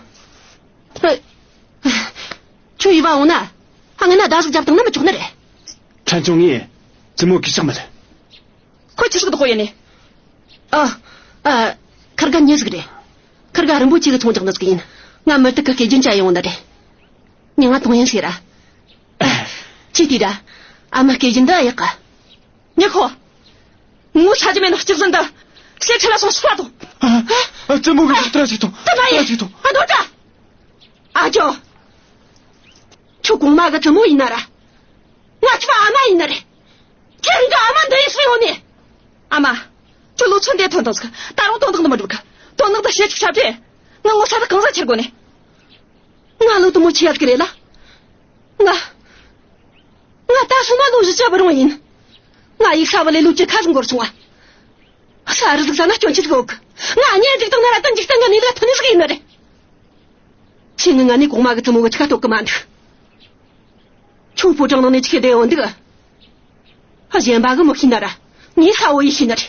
ཁྱོད་ཡུལ་བ་འོང་ན། ཨ། ངས་ན་ཟླ་ཟིག་རྒྱབ་བཏང་ན་མི་ཆོག་ནི་རེད། ཕྲན་ཆུང་ངས་བཙུན་མོ་གི་ཕྱག་མེད། ཁོ་ཆི་ཟིག་དགོས་ཡིན་ནི། ཨ། ཨ། ཁར་ག་མྱི་ཟིག་རེད། ཁར་ག་རིན་པོ་ཆེ་གི་ཚོང་རྒྱག་ནི་ཟིག་ཡིན། ང་མུ་ཏིག་གི་སྐེ་རྒྱན་བྱ་ཡོང་ནི་རེད། མྱིང་ང་ཏོང་ཡིན་ཟེར་ར། ཁྱོས་ལྟོས་ར། ཨ་མ་སྐེ་རྒྱན་འདི་ཨེ་ཡག་ག་ཉི་ཁོ། ངོ་ཚ་རྒྱུ་མེད་ནོ་གཅིག་ཟིན་འདི། ཞེ་ཁྲེལ་ལ་སོང་སུ་བ་དང་། ཨ། ཨ། བཙུན་མོ་གི་ཕྱག་ཏྲ་ཞིག་དང་། ཏི་ཕ་ཡི། ཏྲ་ཞིག་དང་། ཨ། འདོད་དྲ། ཨ་ཅོ། ཁྱོད་གོང་མ་གི་བཙུན་མོ་ཡིན་ན་ར། ང་ཁྱོད་ཨ་མ་ཡིན་ནི་རེད། ཁྱེད་རང་གི་ཨ་མ་འདི་ཡིན་སུ་ཡོང་ནི། ཨ་མ། ཁྱོད་ལོ་ཚོད་འདི་ཐོན་དང་ཟིག་ད་རུང་དོན་དག་འདི་མི་འགྲུབ་གི། དོན་དག་འདི་ཞེ་ཅིག་ཤ་བྲེ། ང་ངོ་ཚ་འདི་གང་ཟག་ཁྱེར་དགོས་ནི། ང་ལོ་དུ་མོ་ཆེ་ཡག་གི་རེད་ལ། ང་། ང་ད་སོ་མ་ལོ་བཞི་བཅུ་བུ་རུང་ཡིན། ང་ཡིག་ས་བུ་ལས་ལོ་བཅུ་ཁ་ཟིག་འགོར་སོང་བ། ས་རུ་ཟིག་ས་ན་སྐྱོན་ཆེ་ཟིག་ཡོད་གི། ང་གཉེན་སྒྲིག་བཏང་ན་ར་ད་འཇིག་རྟེན་གི་གནས་ལུགས་ཐོན་ནི་ཟིག་ཡིན་ནི་རེད། ཁྱེད་ངི་ང་ནི་གོང་མ་གི་བཙུན་མོ་གི་ཆི་ཁ་གཏོགས་གི་མ་འདུག་ཁྱོད་ཕོ་བྲང་ནང་ནས་ཆི་བདེ་ཡོང་འདུག་གཞན་པ་གི་མི་ཤེས་ན་ར། ངས་ས་བོ་ཡི་ཤེས་ནི་རེད།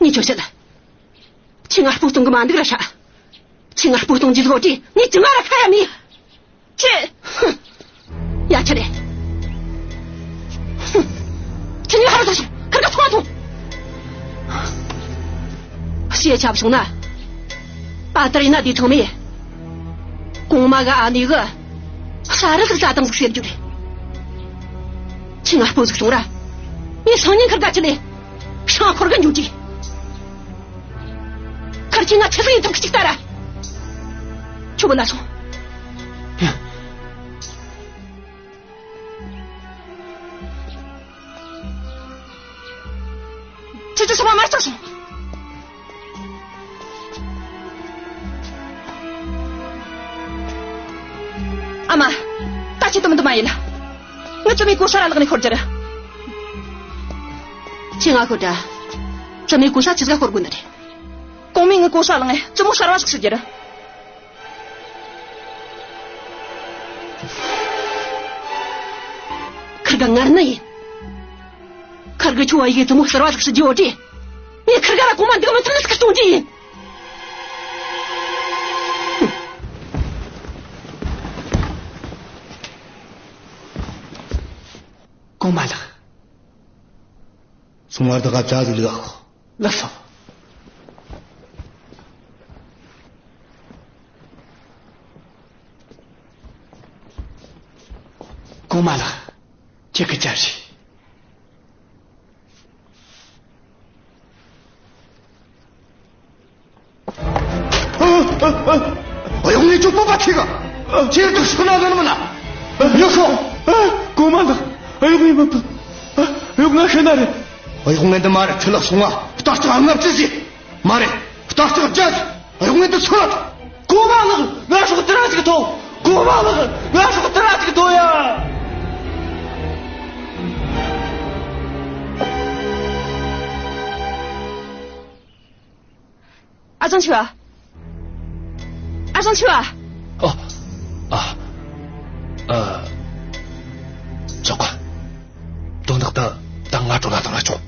ངས་ཁྱོད་བཤད་ལ། ཁྱེད་ང་སྤོ་གཏོང་གི་མ་འདུག་ར་ཧྲ། ཁྱེད་ང་སྤོ་གཏོང་རྒྱུ་ཟིག་ཡོད་དུས་ངས་ཅི་མ་ར་ཁ་ཡ་མི། ཁྱེད། ཧུམ། ཡ་ཆ་རེད། ཧུམ། ཁྱེད་ངའི་ཧ་ར་ཐོ་སོང་། ཁར་ག་ཚོང་ཐོང་། ཤེས་ཆབ་སོང་ན། ཨ། ད་རེས་ན་དེ་ཚང་མས། གོང་མ་གི་ཨ་ནེ་གིས་ས་རུ་ཟིག་ཟ་དང་ཟིག་ཟེར་རྒྱུ་རེད། ཁྱེད་ང་སྤོ་ཟིག་སོང་ར། ངས་སང་ཉིན་ཁར་ག་ཆི་ལས། ཤང་འཁོར་གི་འཇུག་རྒྱུ། ཁར་ཁྱེད་ང་ཆི་ཟིག་ཡིན་ཐུབ་གི་ཅིག་ལྟ་ར། ཁྱོད་བུད་ལ་སོང་། ཁྱེད་ཚོ་ཚང་མ་མར་ཚགས་སོང་། ཨ་མ། ད་ཁྱེད་དུ་མི་འདུག་མ་ཡིན་ལ། ངའི་བཙུན་མོའི་གོ་ས་ར་ལག་ནས་ཤོར་རྒྱུ་རེད། ཁྱེད་ང་ཤོད་དྲ། བཙུན་མོའི་གོ་ས་ཆི་ཟིག་ག་ཤོར་དགོས་ནི་རེད། གོང་མས་ངའི་གོ་ས་བླངས་ནས་བཙུན་མོ་གསར་བ་ཟིག་བསུ་རྒྱུ་རེད། ཁར་ག་ངར་ནི་ཡིན། ཁར་གི་ཆུ་བ་ཡི་གེ་བཙུན་མོ་གསར་བ་ཟིག་བསུ་རྒྱུ་ཡོད་དུས། ངས་ཁར་ག་ར་གོང་མ་འདུག་མི་ཐུབ་ནི་ཟིག་གཏོང་རྒྱུ་ཡིན། གོང་མ་ལགས། སོང་བར་དུ་ག་བྱ་ཟིག་ལུག་ཨ་ཁོ། ལགས་སོ། གོང་མ་ལགས། ཁྱེད་ཀྱི་བཅར་ཞིག་གཡོག་ངས་ཁྱོད་སྤོབས་པ་ཆེ་ག་ཁྱེད་ཀྱི་ཕྱག་ན་ལོན་མིན་ན། ཡོད་ཤོག་གོང་མ་ལགས། གཡོག་ངས་མི་ཕོད། གཡོག་ང་ཤི་ན་རེད། གཡོག་ངས་འདི་མ་རེད། ཁྲི་ལག་སོང་བ་རྟ་ལྕག་ལྔ་བཅུ་ཟིག་མ་རེད། རྟ་ལྕག་བརྒྱ་ཟིག་གཡོག་ངས་འདི་ཚོ་ར། གོང་མ་ལགས། ང་སྲོག་དེ་ར་ཟིག་ཐོངས། གོང་མ་ལགས། ང་སྲོག་དེ་ར་ཟིག་ཐོངས་ཡ། ཨ་ཅང་ཆི་བ། ཨ་ཅང་ཆི་བ། ཨ། ཨ། ཨ། ཆོག་ག་དོན་དག་ད་ད་ང་འགྲོ་ལ་བཏང་ན་ཆོག་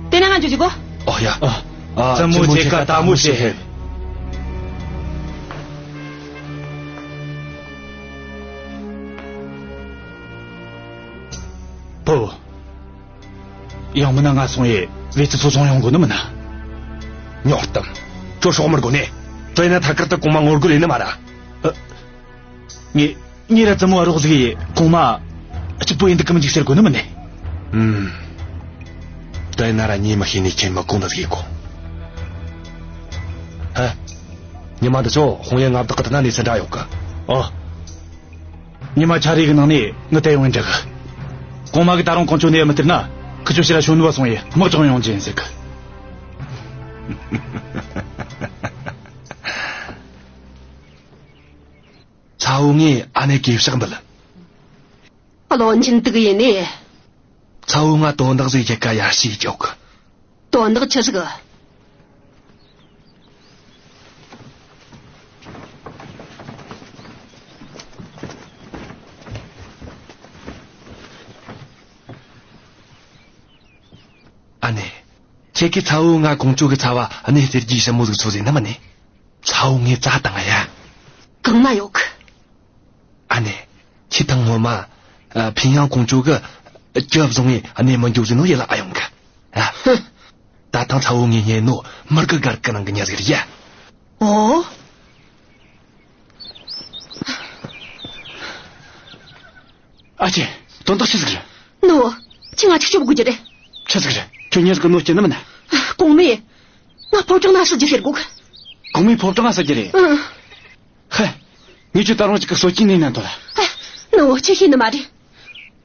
དེ་ན་ང་འགྱོ་རྒྱུ་གོ། ཨོ་ཡ། ཨ། ཨ། བཙུན་མོ་ཁྱེད་ཀ་དལ་མོ་བྱེད་ཕེབས། ཕོ། ཡང་མིན་ན་ང་སོང་ཡེ་ ཝེ་ཙི་ཕུ་སོང་ཡོང་དགོས་ནི་མིན་ན། ཉོག་གཏམ། ཁྱོད་སྲོག་མི་དགོས་ནས། དེ་ན་ཐད་ཀར་དུ་གོང་མ་ངོ་རྒོལ་ཡེད་ནི་མ་ར། ཨ། ངས། ངས་ར་བཙུན་མོ་རོགས་ཟིག་ཡེད་གོང་མ་སྐྱིད་པོ་ཡེད་འདུག་གི་མི་འཇུག་ཟེར་དགོས་ནི་མིན་ནས། ཨུམ། དེ་ན་ར་ཉེས་མི་ཤེས་ནས་ཁྱེད་མི་གོང་ད་ཟིག་ཡེད་གོ། ཧ། ཉི་མ་འདི་ཚོ་ཧོང་ཡེ་མངའ་བདག་གི་དེ་ན་གནས་ཚུལ་འདྲ་ཡོད་གི། ཨོ། ཉི་མ་ཆ་རེ་གི་ནང་ནས་ངི་དེ་ཡོང་ཡིན་འདྲ་གི། གོང་མ་གི་ད་རུང་ཀོང་ཅོ་ནས་མི་སྟེར་ན། ཁི་ཆོ་ཕྱིར་ར་ཤོ་ནུ་བ་སོང་ཡེ་དམག་ཅང་ཡོང་རྒྱུ་ཡིན་ཟེར་གི། ཚ་བོ་ངས་ཨ་ནེ་གི་ཕྱག་འབུལ། བློན་ཆེན་དུ་གི་ཡིན་ནི། ཚ་བོ་ང་དོན་དག་ཟིག་བྱེད་ཀ་ཡར་ཞུས་ཆོག་གི། དོན་དག་ཆི་ཟིག། ཨ་ནེ། ཁྱེད་ཀྱིས་ཚ་བོ་ང་ཀོང་ཅོ་གི་ཚ་བ་ཨ་ནེ་སྟེར་རྒྱུའི་ཞྭ་མོ་ཟིག་འཚོལ་ཟིན་ནམ་ཨ་ནེ། ཚ་བོ་ངས་བཙལ་བཏང་ཡ། གང་ན་ཡོད་གི། ཨ་ནེ། ཁྱེད་ཐང་ངོ་མ། ཨ། ཕིན་ཡང་ཀོང་ཅོ་གི་གྱི་བཟུང་ངས་ཨ་ནེ་མི་འགྱོ་ཟིན་ནོ་ཡེ་ལ་ཨ་ཡོང་གི། ཨ། ཧུ། ད་ཐང་ཚ་བོ་ངས་ཉན་ནོ་མར་གི་སྒར་གི་ནང་གི་ཉ་ཟིག་རེད་ཡ། ཨོ། ཨ་ཅེ། དོན་དག་ཆི་ཟིག་རེད། ནོ། ཁྱེད་ང་ཆིག་ཆོད་དགོས་རྒྱུ་རེད། ཆི་ཟིག་རེད། ཁྱོད་ཉ་ཟིག་གི་ནོ་སྐྱེ་ནི་མིན་ན། གོང་མས། ང་ཕོ་བྲང་ན་སྲིད་རྒྱུ་ཟེར་གོ། གོང་མས་ཕོ་བྲང་ང་སྲིད་རྒྱུ་རེད། ཨང་། ཧེ། ངས་ཁྱོད་ད་རུང་ཅིག་གི་གསོད་ཀྱིན་ནས་ན་འདོད་ལ། ཨ། ནོ། ཁྱེད་ཤེས་ནི་མ་རེད།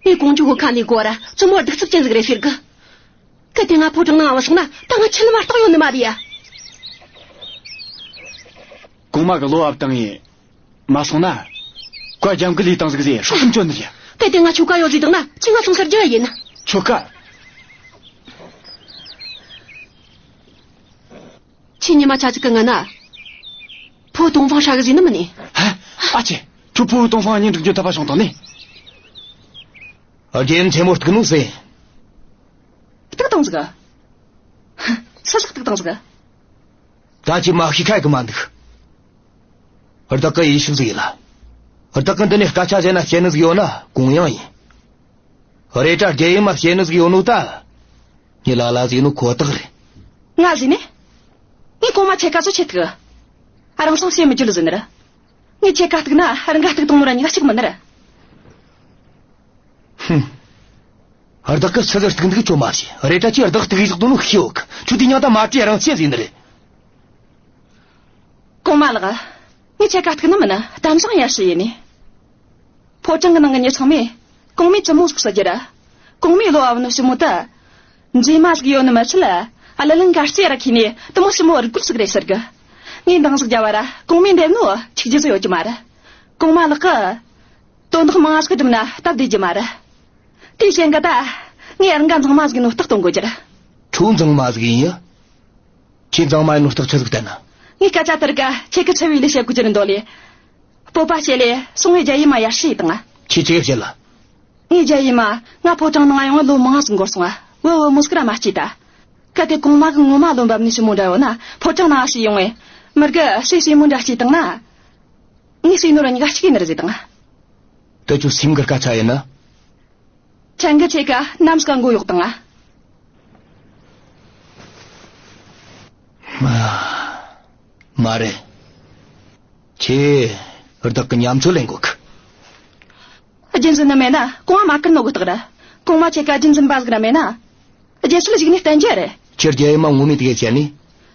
ངས་ཀོང་ཅོ་གི་ཁ་ནས་གོ་ར་བཙུན་མོ་གདུག་རྩུབ་ཅན་ཟིག་རེད་ཟེར་གི། གལ་ཏེ་ང་ཕོ་བྲང་ནང་བུད་སོང་ན་ད་ང་ཆི་ནི་མ་གཏོགས་ཡོད་ནི་མ་རེད་ཡ། གོང་མ་གི་བློ་བབ་བཏང་ངས་མ་སོང་ན། བཀའ་རྒྱབ་འགལ་ལས་བཏང་ཟིག་ཟེར་སྲོག་ཁྲིམས་གཅོད་ནི་རེད། གལ་ཏེ་ང་ཁྱོ་ག་ཡོད་ཟིག་བཏང་ན་ཁྱོས་ང་སོང་སར་རྒྱུ་ཡ་ཡིན། ཁྱོ་ག། ཁྱེད་ཉི་མ་ཆ་གཅིག་གི་ངི་ན། ཕུ་བོ་ཏོང་ཧྥང་ཧྲ་གི་ཟིག་ནི་མིན་ནི། ཧ། ཨ་ཅེ། ཁྱོད་ཕུ་བོ་ཏོང་ཧྥང་གཉེན་སྒྲིག་རྒྱུ་ཐབས་པ་བྱུང་བཏང་ནི། རྒྱལ་ཡུམ་ཆེན་མོ་གཏུག་ནོ་ཟེ། གཏུག་བཏང་ཟིག། ཧ། སུ་ཟིག་གཏུག་བཏང་ཟིག། ད་ཅི་མ་ཤི་ཁ་གི་མ་འདུག། བདག་གི་ཡིད་ཤུགས་ཟིག་ཡིན་ལ། བདག་གི་འདི་ནས་སྐད་ཆ་བཤད་ན་བཤད་ནི་ཟིག་ཡོད་ན་གུང་ཡང་ཡིན། རེད་དྲ་རྒྱལ་ཡུམ་མ་བཤད་ནི་ཟིག་ཡོད་ནོ་ད། ཉི་ལ་ལ་ཟིག་ནོ་ཁོ་ཐག་རེད། ང་ཟིག་ནི། ངས་གོང་མ་ཁྱེད་ཀ་ཚོ་ཆེ་ཐུག། རང་སང་བཤད་མི་རྒྱུ་ལ་ཟིན་ནི་ར། ངས་ཁྱེད་ཀ་ཐུག་ན་རང་ག་ཐུག་གཏོང་ནོ་ར་ཉི་ག་གཅིག་མིན་ནི་ར། ཧུམ། བདག་གི་སུ་གི་གཏུག་འདུག་ཁྱོད་མ་ཤེས། རེད་དྲ་ཁྱོས་བདག་གཏུག་ཡིག་ཟིག་དོན་ནོ་ཤེས་ཡོད་གི། ཁྱོད་དེ་མྱང་ད་མ་བྲིས་རང་བཤད་ཟིན་ནི་རེད། གོང་མ་ལགས། ངས་ཁྱེད་ཀ་ཐུག་ནི་མིན་ན་གཏམ་བཟང་ཡར་ཞུ་ཡིན་ནི། ཕོ་བྲང་གི་ནང་གི་མྱི་ཚང་མས་གོང་མའི་བཙུན་མོ་ཟིག་བསད་རྒྱུ་ར། གོང་མའི་བློ་བབ་ནོ་ཞི་མོ་ད། མཛེས་མ་ཟིག་ཡོད་ནི་མི་ཚད་ལ། ཨ་ལ་ལན་གར་རྩེ་ར་ཁྱེར་ནས་དུ་མོ་ཞི་མོ་རུ་སྐུལ་ཟིག་རེད་ཟེར་གི། ངས་འདང་ཟིག་རྒྱབ་བ་ར་གོང་མའི་འདེམས་ནོ་ཆིག་རྒྱུ་ཟིག་ཡོད་རྒྱུ་མ་རེད། གོང་མ་ལགས་ཀྱི། དོན་དག་མང་ང་ཟིག་སྒྲུབ་ན་སྟབས་བདེ་རྒྱུ་མ་རེད། དེའི་རྐྱེན་གྱིས་ད་ངས་རང་ག་མཛངས་མ་ཟིག་ཡིན་ནོ་རྟགས་སྟོན་དགོས་རྒྱུ་རེད། ཁྱོད་མཛངས་མ་ཟིག་ཡིན་ཡ། ཁྱེད་མཛངས་མ་ཡིན་ནོ་རྟགས་ཆི་ཟིག་བསྟན་ན། ངས་སྐད་ཆ་དེར་ག་ཁྱེད་ཀྱི་ཚ་བའི་ལས་བཤད་དགོས་རྒྱུ་རེད་འདོད་ལེ། སྤོབས་པ་བྱེད་ལེ་སོང་ངས་རྒྱལ་ཡུམ་མ་ཡར་ཞུས་བཏང་ང་། ཁྱེད་ཆི་གི་བཤད་ལ། ངས་རྒྱལ་ཡུམ་མ་ང་ཕོ་བྲང་ནང་ཡོང་ལོ་མང་ཟིག་འགོར་སོང་ང་། བུ་བུ་མོ་ཟིག་ར་མ་སྐྱེས་ད། གལ་ཏེ་གོང་མ་གི་ངོ་མ་བློ་འབབ་ནི་ཞི་མོ་འདྲ་ཡོད་ན་ཕོ་བྲང་ནང་ཞིག་ཡོང་ངས་མི་གི་སྲས་ཞི་མོ་འདྲ་སྐྱེས་བཏང་ན། ངས་སྲས་ནོར་གཉིས་ཀ་གཅིག་ཡིན་ནི་རེད་ཟེར་བཏང་ང་། དེ་ཁྱོད་སེམས་གི་སྐད་ཆ་ཡིན་ན། ཁྱེད་ཀྱིས་ཁྱེད་ཀ་ནམ་ཟིག་ག་མགོ་གཡོག་བཏང་ང་། མ་རེད། ཁྱེད་བདག་གི་ཉམས་ཚོད་ལེན་དགོས་གི། རྒྱུན་འཛིན་ནི་མེད་ན་གོང་མ་མ་བཀུར་ནོ་གི་རྟགས་རེད། གོང་མ་ཁྱེད་ཀ་རྒྱུན་འཛིན་པ་ཟིག་ར་མེད་ན། རྒྱལ་སྲིད་གཞུག་ནས་བརྟན་རྒྱུ་རེད། ཁྱེད་རྒྱལ་ཡུམ་མ་ངོ་མ་དེ་གས་བཤད་ནི།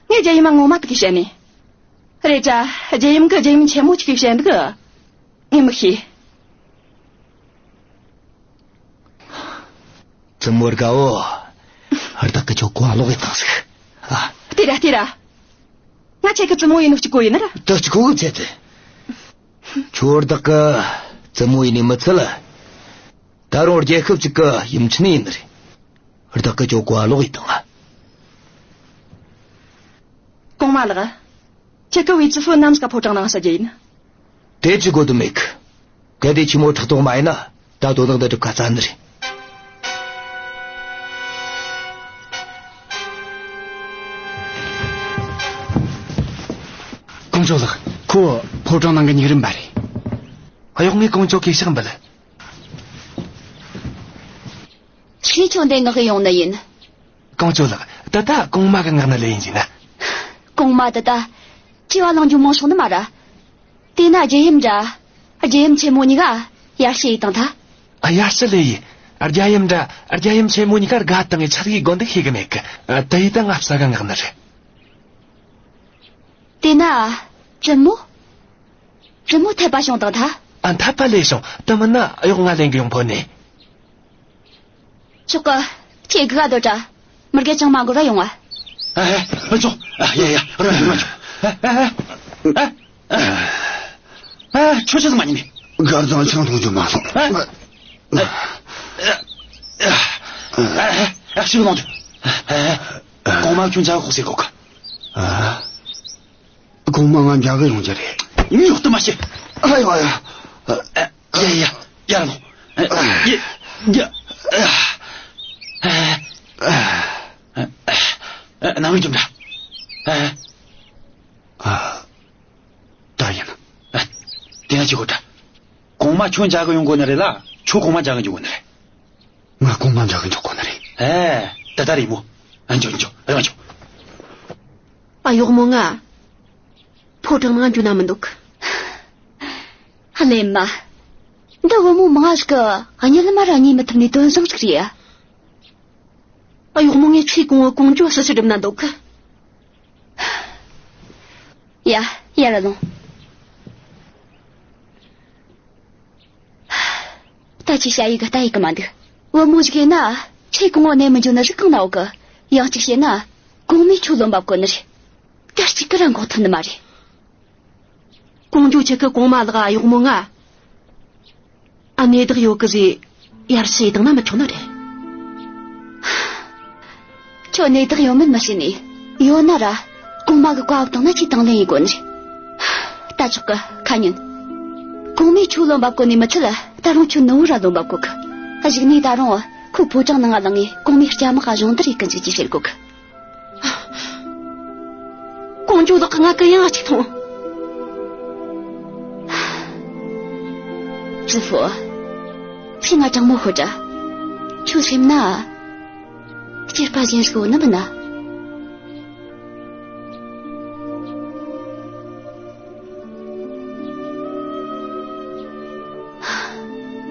ངས་རྒྱལ་ཡུམ་མ་ངོ་མ་དེ་གས་བཤད་ནི། རེད་དྲ་རྒྱལ་ཡུམ་གི་རྒྱལ་ཡུམ་ཆེན་མོ་ཅིག་གིས་བཤད་འདུག། ངས་མི་ཤེས། བཙུན་མོ་དགའ་བོ། བདག་གི་ཁྱོ་གོ་ལོག་ཡི་བཏང་ཟིག། ཨ། ལྟོས་ར་ལྟོས་ར། ང་ཁྱེད་ཀྱི་བཙུན་མོ་ཡིན་ནོ་གཅིག་གོ་ཡིན་ནི་ར། དེ་གཅིག་གོ་གི་ཚད་དེ། ཁྱོད་བདག་གི་བཙུན་མོ་ཡིན་ནི་མི་ཚད་ལ། ད་རུང་རྒྱལ་ཁབ་གཅིག་གི་ཡུམ་ཆེན་ཡིན་ནི་རེད། བདག་གི་ཁྱོ་གོ་ལོག་ཡི་བཏང་ང་། གོང་མ་ལགས། ཁྱེད་ཀྱི་ཝེ་ཙི་ཧྥུ་ནམ་ཟིག་ག་ཕོ་བྲང་ནང་ས་རྒྱུ་ཡིན། དེ་ཅི་དགོས་དུ་མེད་གི། གལ་ཏེ་ཁྱི་མོ་ཕྲག་དོག་མ་ཡིན་ན་ད་དོན་དག་འདི་སྒྲུབ་ཁ་ཚར་ནི་རེད། ཀོང་ཇོ་ལགས། ཁོ་ཕོ་བྲང་ནང་གི་ཉུག་རུམ་པ་རེད། གཡོག་ངས་ཀོང་ཇོ་གི་ཕྱག་འབུལ། ཆི་ཁྱོད་འདི་ངག་གི་ཡོང་ནི་ཡིན། ཀོང་ཇོ་ལགས། ད་ལྟ་གོང་མ་གི་ངག་ན་ལེ་ཡིན་ཟིན་ན། གོང་མ་ད་ལྟ་བྲེལ་བ་ལངས་རྒྱུ་མང་སོང་ནི་མ་ར། དེ་ན་རྒྱལ་ཡུམ་འདྲ། རྒྱལ་ཡུམ་ཆེན་མོ་གཉིས་ཀ་ཡར་ཞུ་ཡི་བཏང་ཐལ། ཨ། ཡར་ཞུ་ལེ་ཡིན། རྒྱལ་ཡུམ་འདྲ། རྒྱལ་ཡུམ་ཆེན་མོ་གཉིས་ཀ་དགའ་བཏང་ངེ་ཆར་གི་དགོན་དུ་ཤེས་གི་མེད་གི། ཨ། དེ་ཡི་ད་ང་ས་ག་ངག་ན་རེད། དེ་ན་བཙུན་མོ། བཙུན་མོ་འཐད་པ་བྱུང་བཏང་ཐལ། ཨ། འཐད་པ་ལེ་བྱུང་། དེ་མིན་ན་གཡོག་ང་ལེན་གི་ཡོང་ཕོད་ནི། ཆོག་གི། ཁྱེད་སྒུག་ག་སྡོད་དྲ། མི་རྒན་ཅང་མ་འགོར་ར་ཡོང་ང་། ཨ། ཨ། ཆོག་ཨ། ཡ་ཡ། རོ་ཡ། རོ་ཆོག་ཨ། ཨ། ཨ། ཨ། ཁྱོད་ཆི་ཟིག་མ་ཉན་ནི། སྒར་ཚང་ཆང་འཐུང་རྒྱུ་མ་སོང་། ཨ། ཨ། ཨ། ཨ། ཞིག་གནང་རྒྱུ། ཨ། གོང་མ་ཁྱོད་འཇག་གོ་ཟེར་གོ་གི། ཨ། གོང་མ་ང་འཇག་གི་ཡོང་རྒྱུ་རེད། ཉོག་ཏུ་མ་བྱེད། ཨ་ཡོ་ཡ། ཡ་ཡ། ཡར་ལོངས། ཡ་ཡ། ནང་མི་འཇོམས་དྲ། ཨ། ད་ཡིན། དེ་ན་ཅི་གོ་དྲ། གོང་མ་ཁྱོད་འཇག་གི་ཡོང་གོ་ནི་རེད་ལ། ཁྱོད་གོང་མ་འཇག་གི་འཇུག་གོ་ནི་རེད། ང་གོང་མ་འཇག་གི་འཇུག་གོ་ནི་རེད། ཨེ། ད་ད་རེད་མོ། ཨ། འཇོག་འཇོག་ཨ། འཇོག་ཨ། གཡོག་མོ་ང་། ཕོ་བྲང་ནང་འཇུ་ན་མི་འདུག། ཨ་ལེ་མ། འདི་བུ་མོ་མང་ང་ཞིག་གི་གཉིད་ལམ་ར་གཉིད་མི་ཐུབ་ནི་དོན་བཟང་ཞིག་རེད། ཨ། གཡོག་མོ་ངས་ཆེ་གོང་བུ་གོང་ཇོ་སུ་ཞིག་སྒྲུབ་ན་འདུག། ཡ། ཡར་ལོངས། ད་ཅི་བྱ་ཡི་གི་ལྟ་ཡི་གི་མ་འདུག། བུ་མོ་ཞིག་ཡིན་ན་ཆེ་གོང་བུ་གནས་མི་འཇུ་ནི་ཟིག་གང་ན་ཡོད་གི། ཡང་གཅིག་བཤད་ན་གོང་མས་ཁྱོད་བློ་འབབ་གོ་ནི་རེད། ད་གཅིག་གི་ར་འགོག་ཐུབ་ནི་མ་རེད། གོང་ཇོ་ཆེ་གི་གོང་མ་ལགས། ཨ། གཡོག་མོ་ང་། ཨ། ནད་རྟགས་ཡོད་གི་ཟེ་ཡར་ཞུ་བཏང་ན་མི་ཆོག་ནི་རེད། ཁྱོད་ནད་རྟགས་ཡོད་མིན་མི་ཤེས་ནི། ཡོད་ན་ར་གོང་མ་གི་བཀའ་བཏང་ན་ཁྱོས་དང་ལེན་ཡེད་དགོ་ནི་རེད། ད་ཆོག་གི། ཁ་ཉན། གོང་མས་ཁྱོད་བློ་འབབ་གོ་ནི་མི་ཚད། ད་རུང་ཁྱོད་ནུ་བོ་ར་བློ་འབབ་གོ་གི། གཞུག་ནས་ད་རུང་ཁོ་ཕོ་བྲང་ནང་ང་ལངས་ངེ་གོང་མའི་སྐྱ་དམག་ག་སྦྱོང་བརྡར་ཡེད་གི་འཇུག་རྒྱུ་བཤད་གོ་གི། གོང་ཇོ་ལགས། ང་གུ་ཡངས་ཅིག་ཐོངས། ཙི་ཧྥུ། ཁྱོས་ང་དྲང་མོ་ཤོད་དྲ། ཁྱོད་སེམས་ན་སྐྱེས་པ་གཞན་ཞིག་ཡོད་ནི་མིན་ན།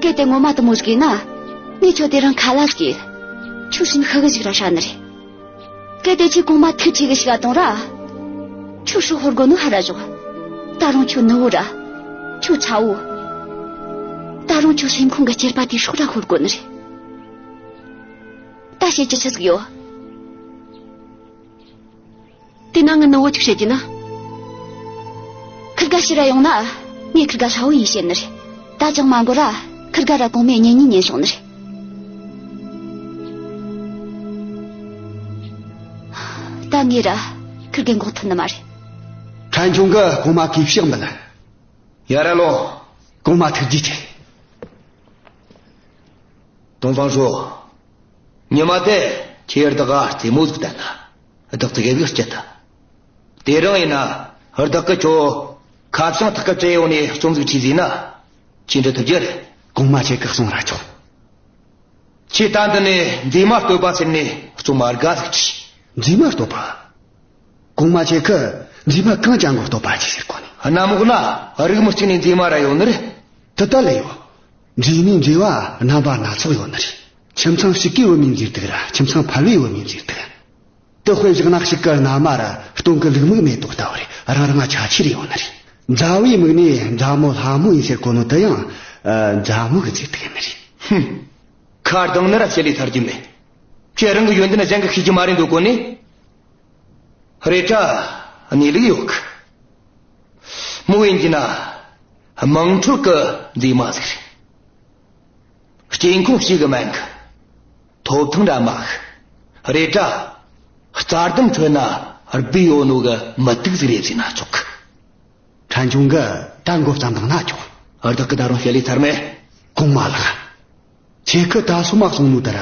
གལ་ཏེ་ངོ་མ་དེ་མོ་ཟིག་ཡིན་ན། ངས་ཁྱོད་དེ་རིང་ཁ་ལ་ཟིག་ཡེད། ཁྱོད་སེམས་ཤུགས་ཟིག་ར་ཧྲ་ནི་རེད། གལ་ཏེ་ཁྱོས་གོང་མ་ཐུགས་ཁྲོ་གི་བྱས་བཏང་ར། ཁྱོད་ཧྲུལ་ཤོར་དགོས་ནོ་ཧར་ར་ཞོག། ད་རུང་ཁྱོད་ནུ་བོ་ར། ཁྱོད་ཚ་བོ། ད་རུང་ཁྱོད་སེམས་ཁོང་གི་སྐྱེས་པ་དེ་ཧྲུལ་ར་ཤོར་དགོས་ནི་རེད། ད་བཤད་རྒྱུ་ཆི་ཟིག་ཡོད། དེ་ན་ངའི་ནུ་བོ་ཅིག་བཤད་རྒྱུ་ན། ཁིར་ག་ཕྱིར་ར་ཡོང་ན་ངས་ཁིར་ག་ཧྲ་བོ་ཡེད་བཤད་ནི་རེད། ད་ཅང་མ་འགོར་ར་ཁིར་ག་ར་གོང་མའི་གཉེན་ཉེ་ཉན་སོང་ནི་རེད། ད་ངས་ར་ཁིར་གེ་འགོག་ཐུབ་ནི་མ་རེད། ཕྲན་ཆུང་གིས་གོང་མ་གུས་ཕྱག་འབུལ། ཡར་ར་ལོངས། གོང་མ་ཐུགས་རྗེ་ཆེ། ཏོང་ཧྥང་ཧྲོས། ཉི་མ་དེ་ཁྱེད་བདག་ག་རྩེད་མོ་ཟིག་བསྟན་ན། བདག་ཙི་གེ་ཟིག་སྐྱིད་ཐལ། དེ་རིང་ཡིན་ན་བདག་གིས་ཁྱོད་ཁ་བྱང་ཐག་གིས་བྲེགས་ཡོང་ནས་རྩོམ་ཟིག་བྲིས་ཟིན་ན། ཁྱོས་འབྲི་ཐུབ་རྒྱུ་རེད། གོང་མ་ཁྱེད་ཀྱིས་གསུང་ར་ཆོག། ཁྱོས་ད་འདི་ནས་མཛེས་མ་བསྟོད་པ་ཟེར་ནས་རྩོམ་མ་དགའ་ཟིག་བྲིས། མཛེས་མ་བསྟོད་པ། གོང་མ་ཁྱེད་ཀྱིས་མཛེས་མ་གང་ཅན་གོ་བསྟོད་པ་ཅིག་ཟེར་གོ་ནི། གནམ་འོག་ན་རིགས་མི་གཅིག་ནས་མཛེས་མ་ར་ཡོད་ནི་རེད། དེ་ལྟར་ལས་ཡོད། མཛེས་མའི་མཛེས་པ་རྣམ་པ་སྣ་ཚོགས་ཡོད་ནི་རེད། ཁྱིམ་ཚང་ཞིག་གི་བུད་མེད་མཛེས་སྡུག་ར་ཁྱིམ་ཚང་ཕལ་བའི་བུད་མེད་མཛེས་སྡུག། དེ་དཔེ་བཞག་ན་ཞིག་གི་མནའ་མ་ར་སྟོན་གི་ལུག་མིག་མེ་ཏོག་ལྟ་བུ་རེད། རང་རང་ཆ་ཆེ་རེ་ཡོད་ནི་རེད། མཛའ་བོའི་མིག་ནས་མཛའ་མོ་ལྷ་མོ་ཡིན་ཟེར་གོ་ནོ་དེ་ཡང་། ཨ། མཛའ་མོ་གི་མཛེས་སྡུག་ཡིན་ནི་རེད། ཧུམ། ཁ་གདངས་ནི་ར་བཤད་ལས་ཚར་རྒྱུ་མེད། ཁྱེད་རང་གི་ཡོན་ཏན་གཞན་གིས་ཤེས་རྒྱུ་མ་རེད་འདོད་གོ་ནི། རེད་དྲ། གནས་ལུགས་ཡོད་གི། མོ་ཡིན་གྱི་ན་དམངས་ཁྲོད་ཀྱི་མཛེས་མ་ཟིག་རེད། སྐྱེ་ཁུངས་གཅིག་གི་སྨན་གི། ཐོབ་ཐང་འདྲ་མ་གི། རེད་དྲ། རྩྭ་ལྡུམ་ཁྲོད་ན་སྦས་ཡོད་ནོ་གི་མུ་ཏིག་ཟིག་རེད་ཟེར་ན་ཆོག་གི། ཕྲན་ཆུང་གིས་ད་མགོ་བརྩམས་བཏང་ན་ཆོག། བདག་གིས་ད་རུང་བཤད་ལས་ཚར་མེད། གོང་མ་ལགས། ཁྱེད་ཀྱིས་ད་སོ་མ་གསུངས་ནོ་ལྟར་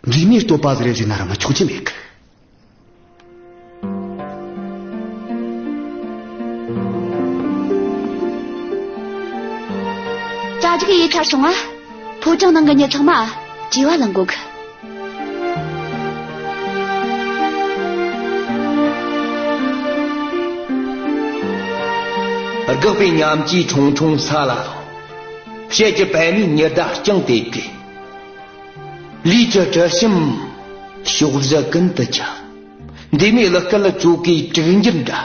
མཛེས་མའི་བསྟོད་པ་ཟིག་རེད་ཟེར་ན་ར་མི་ཆོག་རྒྱུ་མེད་གི། གྲ་སྒྲིག་ཡས་ཚར་སོང་ང་། ཕོ་བྲང་ནང་གི་མྱི་ཚང་མ་བྲེལ་བ་ལངས་གོ་གི། དགག་པའི་ཉམས་ཀྱིས་ཁྲུང་ཁྲུང་ས་ལ་ལྷུང་། བཤད་ཀྱི་པད་མའི་ཉི་ཟླ་རྐྱང་དེ་བྲིས། ལུས་ཀྱི་དྲི་ཞིམ་ཕྱོགས་བཞི་ཀུན་ཏུ་ཁྱབ། འདས་མའི་གླུ་སྐད་ལ་ཅོ་ཀའི་དྲུག་འགྱུར་འདྲ།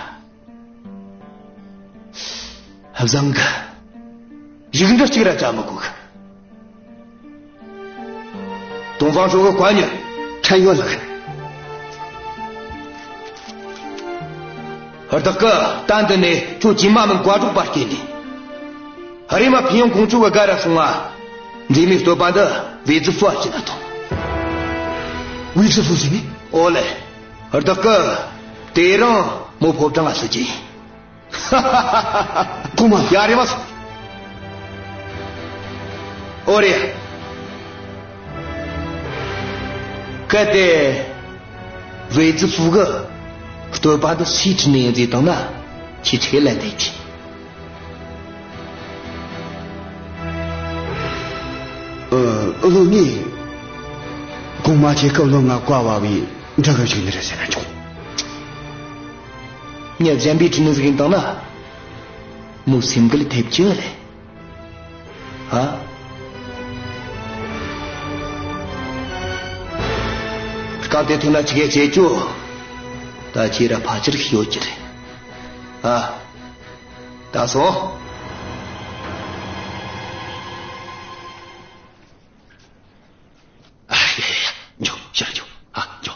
བཟང་གི། ཡིག་འབྲུ་གཅིག་ར་བཅའ་མི་དགོས་གི། ཏོང་ཧྥང་ཧྲོས་གི་བཀའ་ཉོན། ཕྲན་ཡོད་ལགས། བདག་གིས་ད་འདི་ནས་ཁྱོད་ཀྱི་མ་མིན་བཀའ་སྒྲོག་པ་སྐྱེལ་ནས། རེམ་མ་ཕིན་ཡང་ཀོང་ཇོ་གི་སྒར་ར་སོང་ང་། འདས་མའི་བསྟོད་པ་འདི་ཝེ་ཙི་ཧྥུ་བ་ཅི་ན་ཐོངས། ཝེ་ཙི་ཧྥུ་ཟེར་ནི། ཨོ་ལེ། བདག་གིས་དེ་རིང་མོ་ཕོ་བྲང་ང་སུ་ཅི། གོང་མ། ཡ་རེ་མ་སོང་། ཨོ་རེད། གལ་ཏེ་ཝེ་ཙི་ཧྥུ་གིས་བསྟོད་པ་འདི་སུའི་ཁྲིད་ནས་ཡིན་ཟེར་བཏང་ན། ཁྱོས་ཁྲིད་ལན་འདེབས་རྒྱུས། ཨ། བློན་ངས། གོང་མ་ཁྱེད་ཀྱིས་བློན་ང་བཀའ་ཕབ་བས་འགྲིག་གི་བཅུག་ནི་རེད་ཟེར་ན་ཆོག། མྱི་གཞན་པའི་ཁྲིད་ནས་ཟིག་ཡིན་བཏང་ན། མོའི་སེམས་འགུལ་ཐེབས་རྒྱུ་རེད། ཨ། སྐབས་དེ་ཐོན་ན་ཆི་གེ་བྱེད་རྒྱུ། ད་ཁྱེད་ར་ཕལ་ཆེར་ཤེས་ཡོད་རྒྱུ་རེད། ཨ། ད་སོང་། ཨ། ཡ་ཡ་ཡ། འགྱོ། ཕྱིར་འགྱོ། ཨ། འགྱོ།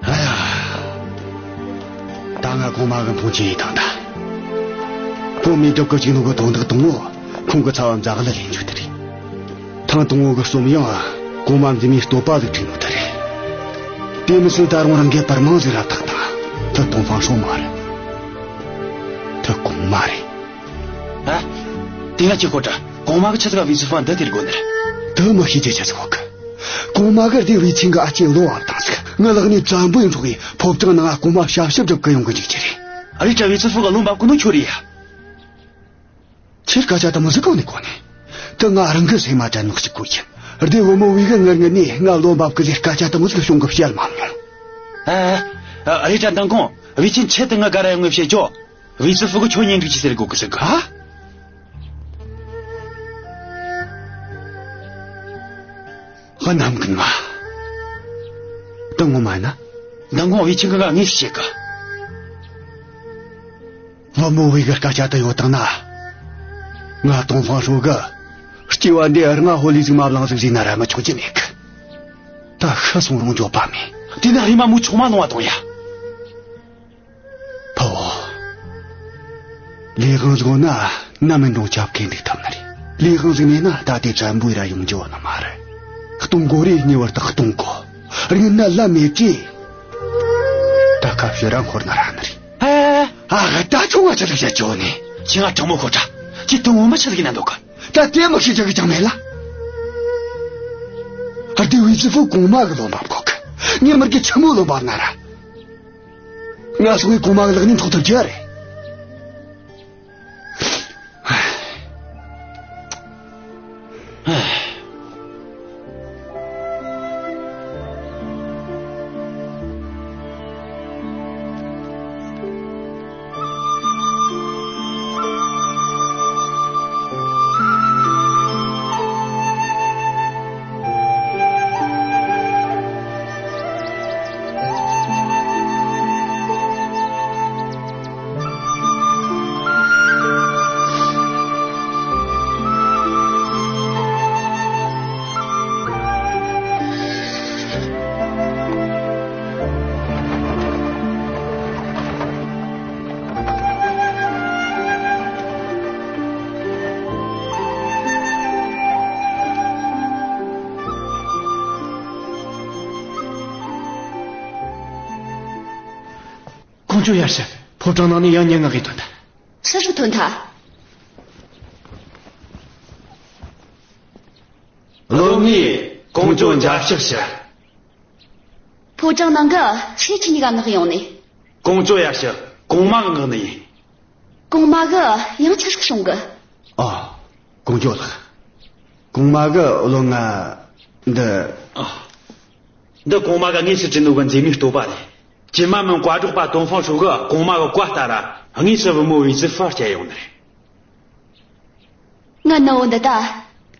ཨ་ཡ། ད་ང་གོང་མ་གི་འཕོངས་ཆེན་ཡེད་བཏང་ད། བུ་མོས་སྒྲུབ་གི་བཅུག་ནོ་གི་དོན་དག་དང་པོ། ཁོང་གི་ཚབ་བ་འཛག་གླུ་ལེན་རྒྱུ་དེ་རེད། ཐེངས་དང་པོ་གི་རྩོམ་ཡང་གོང་མ་མཛེས་མའི་བསྟོད་པ་ཟིག་བྲིས་ནོ་དེ་རེད། དེ་མི་ཚད་ད་རུང་རང་གིས་བར་མང་ཟིག་ར་བཏགས་བཏང་། དེ་ཏོང་ཧྥང་ཧྲོས་མ་རེད། དེ་གོང་མ་རེད། ཨ། དེ་ན་ཁྱོས་གོ་དྲ། གོང་མ་གིས་ཆི་ཟིག་ག་ཝེ་ཙི་ཧྥུ་འདི་སྟེར་དགོས་ནི་རེད། དེ་མི་ཤེས་རྒྱུ་ཆི་ཟིག་ཡོད་གི། གོང་མ་གིས་སྡེ་ཝེ་ཆིང་གི་ཨ་ཅེ་བློ་བབས་བཏང་ཟིག། ངའི་ལག་ནས་བཙན་པོ་ཡེ་འཕྲོག་གི་ཕོ་བྲང་ནང་ང་གོང་མ་ཞབས་ཕྱི་སྒྲུབ་གི་ཡོང་གི་འཇུག་རྒྱུ་རེད། ཨ། རེད་དྲ། ཝེ་ཙི་ཧྥུ་གིས་བློ་བབས་གོ་ནོ་ཁྱོད་རེད་ཡ། ཁྱོས་སྐད་ཆ་དེ་མོ་ཟིག་གང་ནས་གོ་ནི། དེ་ང་རང་གི་སེམས་མ་དྲན་ནོ་གཅིག་པོ་ཡིན། སྡེ་བུ་མོ་ཝེ་གིས་ངའི་སྔུན་ནས་ང་བློ་བབས་གི་ཟེར་སྐད་ཆ་དེ་མོ་ཟིག་གཞུང་གིས་བཤད་མ་མྱོང་། ཨ། ཨ། རེད་དྲ། མདང་དགོང་ཝེ་ཆིང་ཆེད་དུ་ངའི་སྒར་ར་ཡོང་ངས་བཤད་རྒྱུ། ཝེ་ཙི་ཧྥུ་གིས་ཁྱོད་གཉེན་སྒྲིག་རྒྱུ་ཟེར་གོ་གི་ཟེར་གི། ཨ། ཧ། གནམ་རྒན་མ། དེ་ངོ་མ་ཡིན་ན། མདང་དགོང་ཝེ་ཆིང་གིས་ང་ངོ་ཤེས་གི། བུ་མོ་ཝེ་གི་སྐད་ཆ་དེ་ཡོད་བཏང་ན། ང་ཏོང་ཧྥང་ཧྲོས་གིས་སྐྱེ་བ་འདིར་སྔ་ཧོ་ལས་ཟིག་མ་བླངས་ཟིག་ཟེར་ན་ར་མི་ཆོག་རྒྱུ་མེད་གི། ད་ཤི་སོང་རུང་འགྱོད་པ་མེད། དེ་ན་རེམ་མ་མོ་ཆུང་མ་ལོང་བ་དང་ཡ། ཕུ་བོ། ལས་དབང་ཟིག་ཡོད་ན་ནམ་མིན་འགྲོ་ཆ་ཁེ་འདུག་ཐབས་ནི་རེད། ལས་དབང་ཟིག་མེད་ན་ད་དེ་བཙན་པོ་ཡེ་ར་ཡོང་རྒྱུ་བ་ནི་མ་རེད། གཏོང་དགོས་རེད། ངེས་པར་དུ་གཏོང་དགོས། རིན་ན་ལ་མེད་ཀི། ད་ཁ་ཕྱིར་ར་འཁོར་ན་ར་ནི་རེད། ཨ། ཨ། ད་ཁྱོད་ང་ཆི་ཟིག་བཤད་ཆོག་ནི། ཁྱོས་ང་དྲང་མོ་ཤོད་དྲ། ཁྱོས་དོན་ངོ་མ་ཆི་ཟིག་ཡེད་ན་འདོད་གི། ད་དེ་མི་ཤེས་རྒྱུ་གི་ཅང་མེད་ལ། ཨ། དེ་ཝེ་ཙི་ཧྥུ་གོང་མ་གིས་བློ་འབབ་གོ་གི། ངའི་མིར་གི་ཆི་མོ་བློ་འབབ་ན་ར། ང་སོང་ངས་གོང་མ་གི་ལག་ནས་འཕྲོག་ཐུབ་རྒྱུ་རེད། ཀོང་ཇོ་ཡར་ཞུ། ཕོ་བྲང་ནང་ནས་ཡང་སྙན་ངག་གི་ཐོན་ཐལ། སུ་ཞིག་ཐོན་ཐལ། བློན་ངས་ཀོང་ཇོ་མཇལ་ཕྱག་ཞུ། ཕོ་བྲང་ནང་གི་སུ་ཁྱེད་གཉིས་ཀ་མངགས་ཡོང་ནི། ཀོང་ཇོ་ཡར་ཞུ། གོང་མ་གིས་མངགས་ནི་ཡིན། གོང་མ་གིས་ཡང་ཆི་ཟིག་གསུང་གི། ཨ། ཀོང་ཇོ་ལགས། གོང་མ་གི་བློན་ང་འདི། ཨ། འདི་གོང་མ་གི་དངོས་སུ་བྱིན་ནོ་གི་མཛེས་མའི་བསྟོད་པ་རེད། ཅི་མ་མིན་བཀའ་བསྒྲགས་པ་ཏོང་ཧྥང་ཧྲོས་གི་གོང་མ་གི་བཀའ་ལྟར་དངོས་སུ་བུ་མོ་ཝེ་ཙི་ཧྥུ་སྐྱེལ་ཡོང་ནི་རེད། ང་ནུ་བོ་འདི་ད།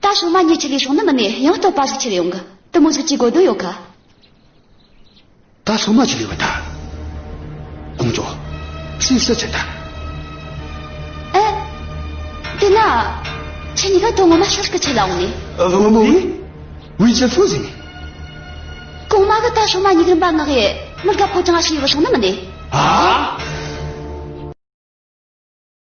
ད་སོ་མ་ཉིད་ཆི་ལས་སོང་ནི་མིན་ནས་ཡང་བསྟོད་པ་ཟིག་ཁྱེར་ཡོང་གི། དེ་མོ་ཟིག་ཅི་དགོས་དོན་ཡོད་ག། ད་སོ་མ་ཆི་ལས་བ་ད། ཀོང་ཇོ། སུས་སུ་ཆི་ད། ཨེ། དེ་ན། ཁྱེད་གཉིས་ཀ་དོན་ངོ་མ་ཤར་སྐུ་ཆེ་ལ་འོང་ནས། ཨ། བུ་མོ་ཝེ། ཝེ་ཙི་ཧྥུ་ཟིག་ནས། གོང་མ་གི་ད་སོ་མ་གཉིས་ཀ་རིམ་པ་ངག་ཡེ་མི་དགའ་ཕོ་ཅང་ང་ཤི་བ་སོང་ནི་མིན་ནས། ཨ།